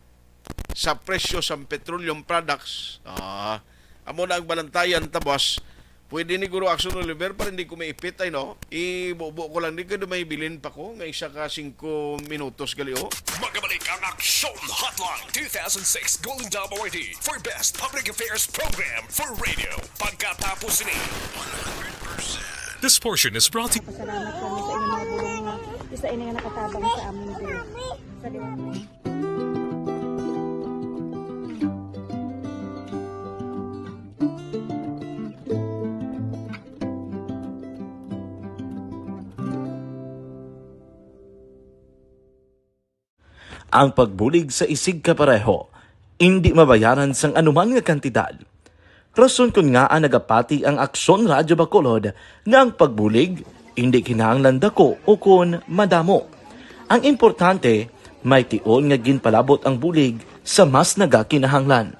sa presyo sa petroleum products. Ah, amo na ang balantayan ta, boss. Pwede ni Guro Action Oliver para hindi ko maipit, ay, no? Ibubo ko lang ni, kaya may bilin pa ko nga isa ka singko minutos gali, oh. Magabalik ang Action Hotline two thousand six Golden Dome Awardee for Best Public Affairs Program for Radio. Pagkatapos ni This portion is brought to Pasalamat kami sa inyong mga bulong nga isa ini nga nakatabang sa amin diri. Sa liwanag. Ang pagbulig sa isigkapareho indi mabayaran sang anuman nga kantidad. Rason kon ngaa nagapati ang Aksyon Radyo Bacolod nga ang pagbulig indi kinahanglan dako ukon madamo. Ang importante, may tion nga ginpalabot ang bulig sa mas nagakinahanglan.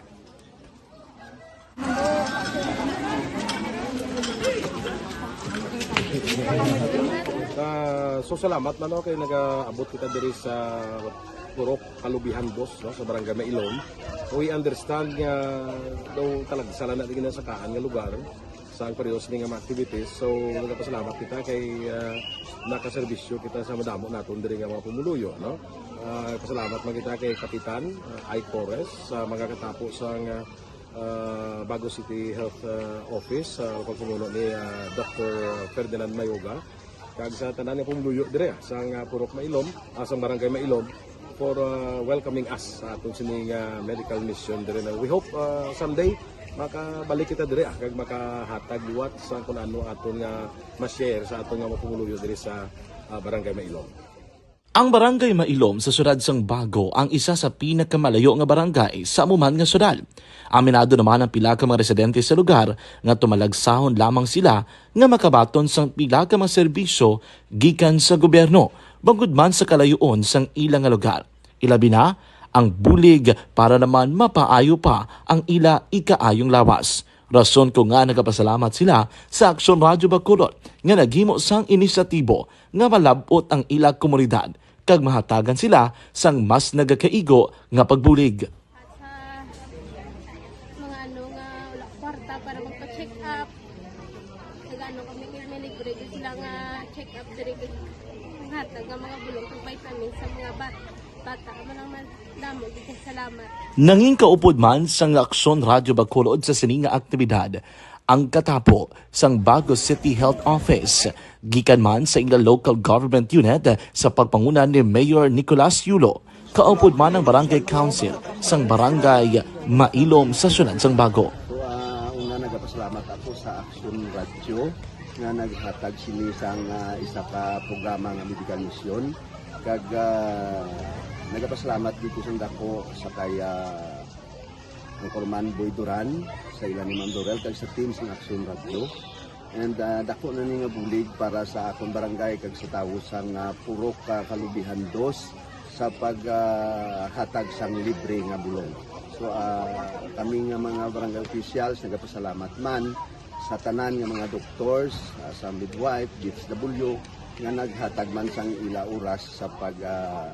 Ah, so, salamat man, no, kay nagaabot kita diri sa Purok Kalubihan Dos, no, sa Barangay Mailom. We understand nga daw talagsa lang na ginasakaan nga lugar sa ang periods ni nga mga activities. So, nagapasalamat kita kay, ah, nakaserbisyo kita sa madamo naton diri nga mga pumuluyo, no? Ah, pasalamat man kita kay Kapitan, ah, Ike Torres sa mga katapo sa nga, ah, Bago City Health, ah, Office, sa pagpamuno ni, ah, Doctor Ferdinand Mayoga, kag sa tanan nga pumuluyo dire, ah, sa nga Purok Mailom, ah, sa Barangay Mailom, for, ah, welcoming us sa aton sini nga medical mission dire na. We hope, ah, someday makabalik kita dire, ah, kag makahatag liwat sa kun ano aton nga ma-share sa aton nga mga pumuluyo diri sa, ah, Barangay Mailom. Ang Barangay Mailom sa siyudad sang Bago ang isa sa pinakamalayo nga barangay sa amo man nga siyudad. Aminado naman ang pila ka mga residente sa lugar nga tumalagsahon lamang sila nga makabaton sang pila ka mga serbisyo gikan sa gobyerno, bangod man sa kalayoon sang ila nga lugar. Ilabi na ang bulig para naman mapaayo pa ang ila ikaayong lawas. Rason ko nga nagapasalamat sila sa Aksyon Radyo Bacolod nga naghimo sang inisyatibo nga malab-ot ang ila komunidad kag mahatagan sila sang mas nagakaigo nga pagbulig. At sa mga ano nga wala kwarta para magpa-check up, nag-ano kami, may libre gyud sila nga check up diri, kag hatag nga mga bulong kag vitamins sa mga bat-, bata. Amo lang man, damo gyud kag salamat. Nangin kaupod man sang Aksyon Radyo Bacolod sa sini nga aktibidad ang katapo sang Bago City Health Office, gikan man sa ila local government unit sa pagpanguna ni Mayor Nicolas Yulo, kaupod man ang Barangay Council sang Barangay Mailom sa siyudad sang Bago. So, ah, una, nagapasalamat ako sa Aksyon Radyo nga naghatag sini sang, ah, isa ka programa nga medical mission. Kag, ah, nagapasalamat dito sa dako sa kay, ah, Anchorman Boy Duran, sa ila ni Ma'am Dorel, kag sa team sang Aksyon Radyo. And, ah, dako na ni nga bulig para sa akon barangay kag sa tawo sang, ah, Purok, ah, Kalubihan Dos sa pag, ah, hatag sang libre nga bulong. So, ah, kami nga mga barangay officials nagapasalamat man sa tanan nga mga doctors, ah, sa midwife, D S W, nga naghatag man sang ila oras sa pag, ah,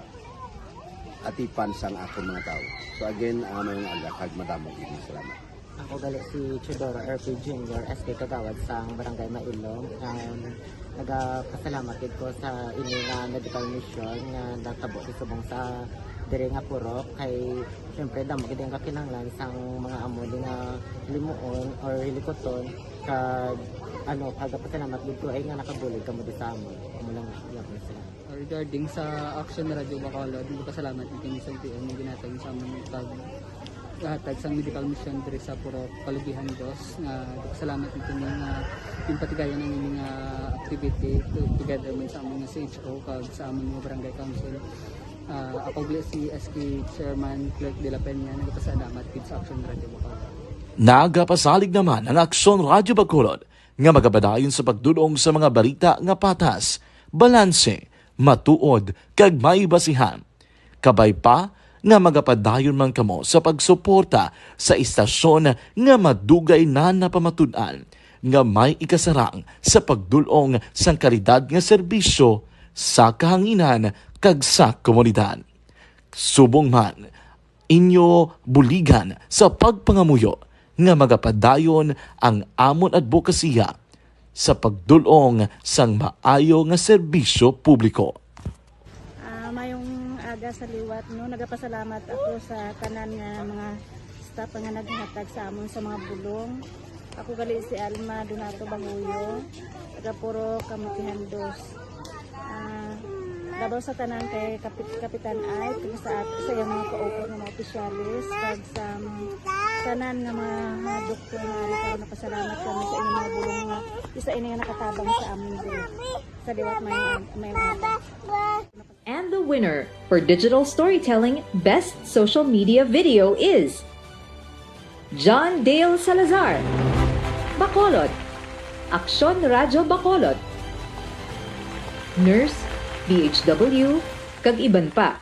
atipan sang akon mga tawo. So again, ah, mayong aga kag madamo gid nga salamat. Ako gali si Teodoro R P Junior, S K Kagawad sang Barangay Mailong. Um, nagapasalamat gid ko sa ini nga medical mission nga natabo sa subong sa diri nga purok. Kay, syempre, damo gid ang kakinahanglan sang mga amo ni nga limuon or hilikuton. Kag, ano, nagapasalamat gid ko ay nga nakabulig kamo di sa amon. Amo lang, iya ko na sila. Regarding sa Action Radio Bacolod, nagpasalamat gid kami sa L T O nga ginhatag sa amon pag hatag sang medical mission diri sa Purok Kalugihan Dos, nga nagpasalamat gid kami nga ginpatigayon ang ini nga activity to-, together man sa amon nga C H O kag sa amon nga barangay council. Ah, ako gali si S K Chairman Clerk de la Peña, nagpasalamat gid sa Action Radio Bacolod. Nagapasalig naman ang Aksyon Radyo Bacolod nga magapadayon sa pagdul-ong sa mga balita nga patas, balanse, matuod, kag may basihan. Kabay pa nga magapadayon man kamo sa pagsuporta sa istasyon nga madugay na napamatud-an nga may ikasarang sa pagdul-ong sang kalidad nga serbisyo sa kahanginan kag sa komunidad. Subong man, inyo buligan sa pagpangamuyo nga magapadayon ang amon adbokasiya sa pagdul-ong sang maayo nga serbisyo publiko. Ah, mayong aga sa liwat, no? Nagapasalamat ako sa tanan nga mga staff nga naghatag sa amon sa mga bulong. Ako gali si Alma Donato Banguyo, taga Purok Kamutihan Dos. Ah, labaw sa tanan kay Kapit-, Kapitan Ike, kag sa at-, sa iyang mga kaupo nga mga opisyalis, kag sa mga tanan nga mga doktor nga ari karon, napasalamat kami sa inyong mga bulong nga isa ini nga nakatabang sa amon diri. Sa liwat may, may, may And the winner for digital storytelling best social media video is John Dale Salazar, Bacolod, Aksyon Radyo Bacolod, Nurse, D H W, kag iban pa.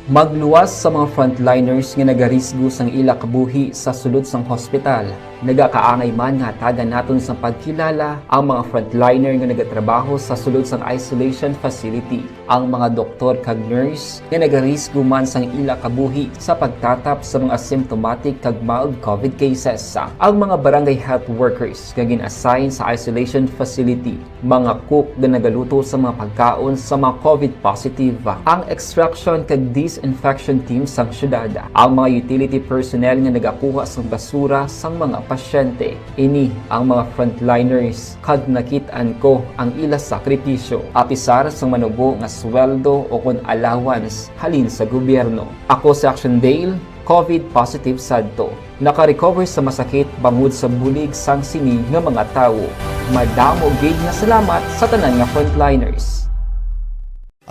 Magluwas sa mga frontliners nga nagarisgo sang ila kabuhi sa sulod sang hospital. Nagakaangay man nga hatagan naton sang pagkilala ang mga frontliner nga nagatrabaho sa sulod sang isolation facility, ang mga doktor kag nurse nga nagarisgo man sang ila kabuhi sa pagtatap sa mga asymptomatic kag mild COVID cases, ang mga barangay health workers nga gin-assign sa isolation facility, mga cook nga nagaluto sa mga pagkaon sa mga COVID positive, ang extraction kag disinfection team sang syudad, ang mga utility personnel nga nagakuha sang basura sang mga pasyente. Ini ang mga frontliners, kag nakit-an ko ang ila sakripisyo, apisar sang manubo nga sweldo o kon allowance halin sa gobyerno. Ako si Action Dale, COVID positive sadto. Naka-recover sa masakit bangod sa bulig sang sini nga mga tawo. Madamo gid nga salamat sa tanan nga frontliners.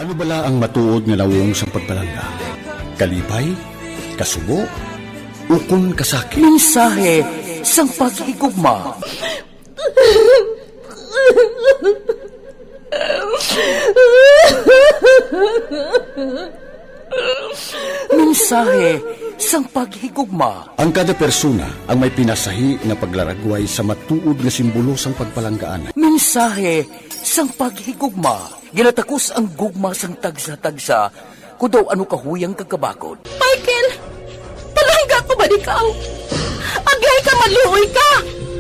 Ano bala ang matuod nga nawong sang pagpalangga? Kalipay? Kasubo? Ukon kasakit? Mensahe sang paghigugma. Mensahe sang paghigugma. Ang kada persona ang may pinasahi nga paglaragway sa matuod nga simbolo sang pagpalanggaan. Mensahe sang paghigugma. Ginatakos ang gugma sang tagsa-tagsa, kon daw ano kahuyang kag kabakod. Michael, palangga ko ba ikaw? Agay ka, maluoy ka!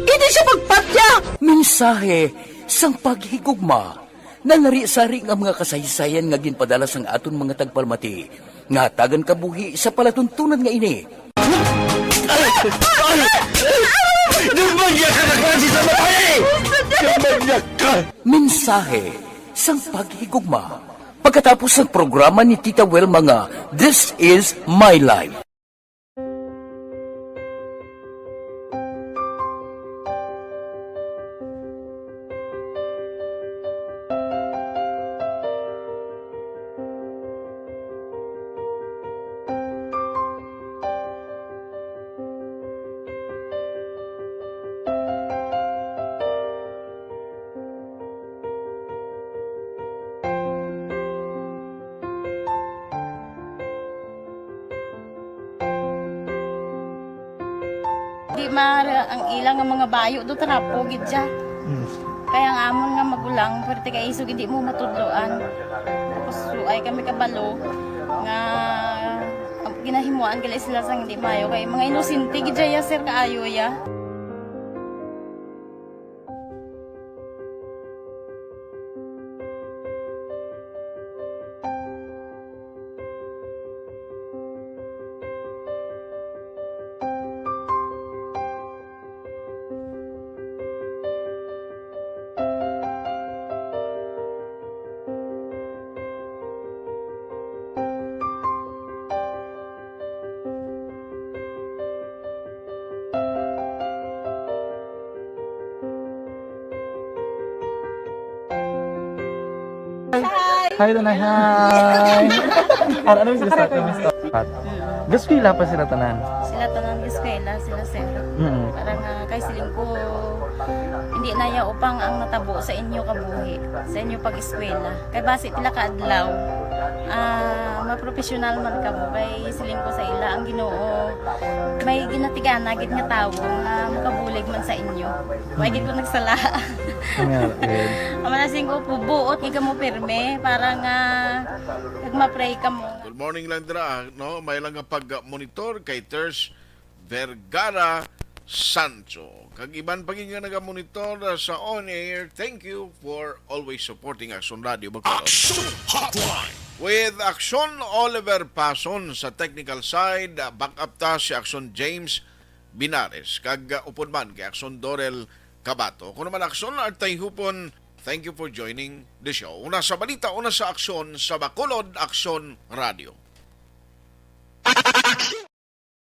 Hindi siya pagpatya! Mensahe sang paghigugma. Nalari-sari nga mga kasaysayan nga ginpadala sang aton mga tagpalamati nga hatagan kabuhi sa palatuntunan nga ini. Dumagya ka na klase sa babae! Dumagya ka! Mensahe sang paghigugma. Pagkatapos sang programa ni Tita Wilma nga This Is My Life. Di maara ang ila nga mga bayo do, trapo gid siya. Mm. Kaya ang amon nga magulang, pwerte kay isog hindi mo matudloan. Tapos suay kami kabalo nga, um, Ginahimuan gali sila sang hindi maayo kay mga inosente gid ya, sir, kaayo ya. Hi! Hi, Tanay. Hi! Ar-, ano yung sila sa akin? Hot. Gaskwela pa sila tanan. Sila tanan gaskwela, sila sir. Mm. Parang, ah, kay siling ko, hindi na ya upang ang natabo sa inyo kabuhi, sa inyo pag-eskwela. Kay basi pila ka adlaw, ah, mapropesyonal man kamo. Kay siling ko sa ila, ang Ginoo may ginatigana gid nga tawo nga makabulig man sa inyo. May gid ko nagsala. Nga, eh. Ang manasing ko po, buot nga mo pirme para nga nagma-pray ka mo. Good morning lang dira, no? May lang nga pag-monitor kay Ters Vergara Sancho. Kag iban pa gid nga nagamonitor, uh, sa on air, thank you for always supporting Action Radio Bacolod. Action Hotline. With Action Oliver Pason sa technical side, uh, back up ta si Action James Binares, kag, uh, upod man kay Action Dorel Cabato. Kuno man Action Artay Hupon, thank you for joining the show. Una sa balita, una sa aksyon sa Bacolod Action Radio.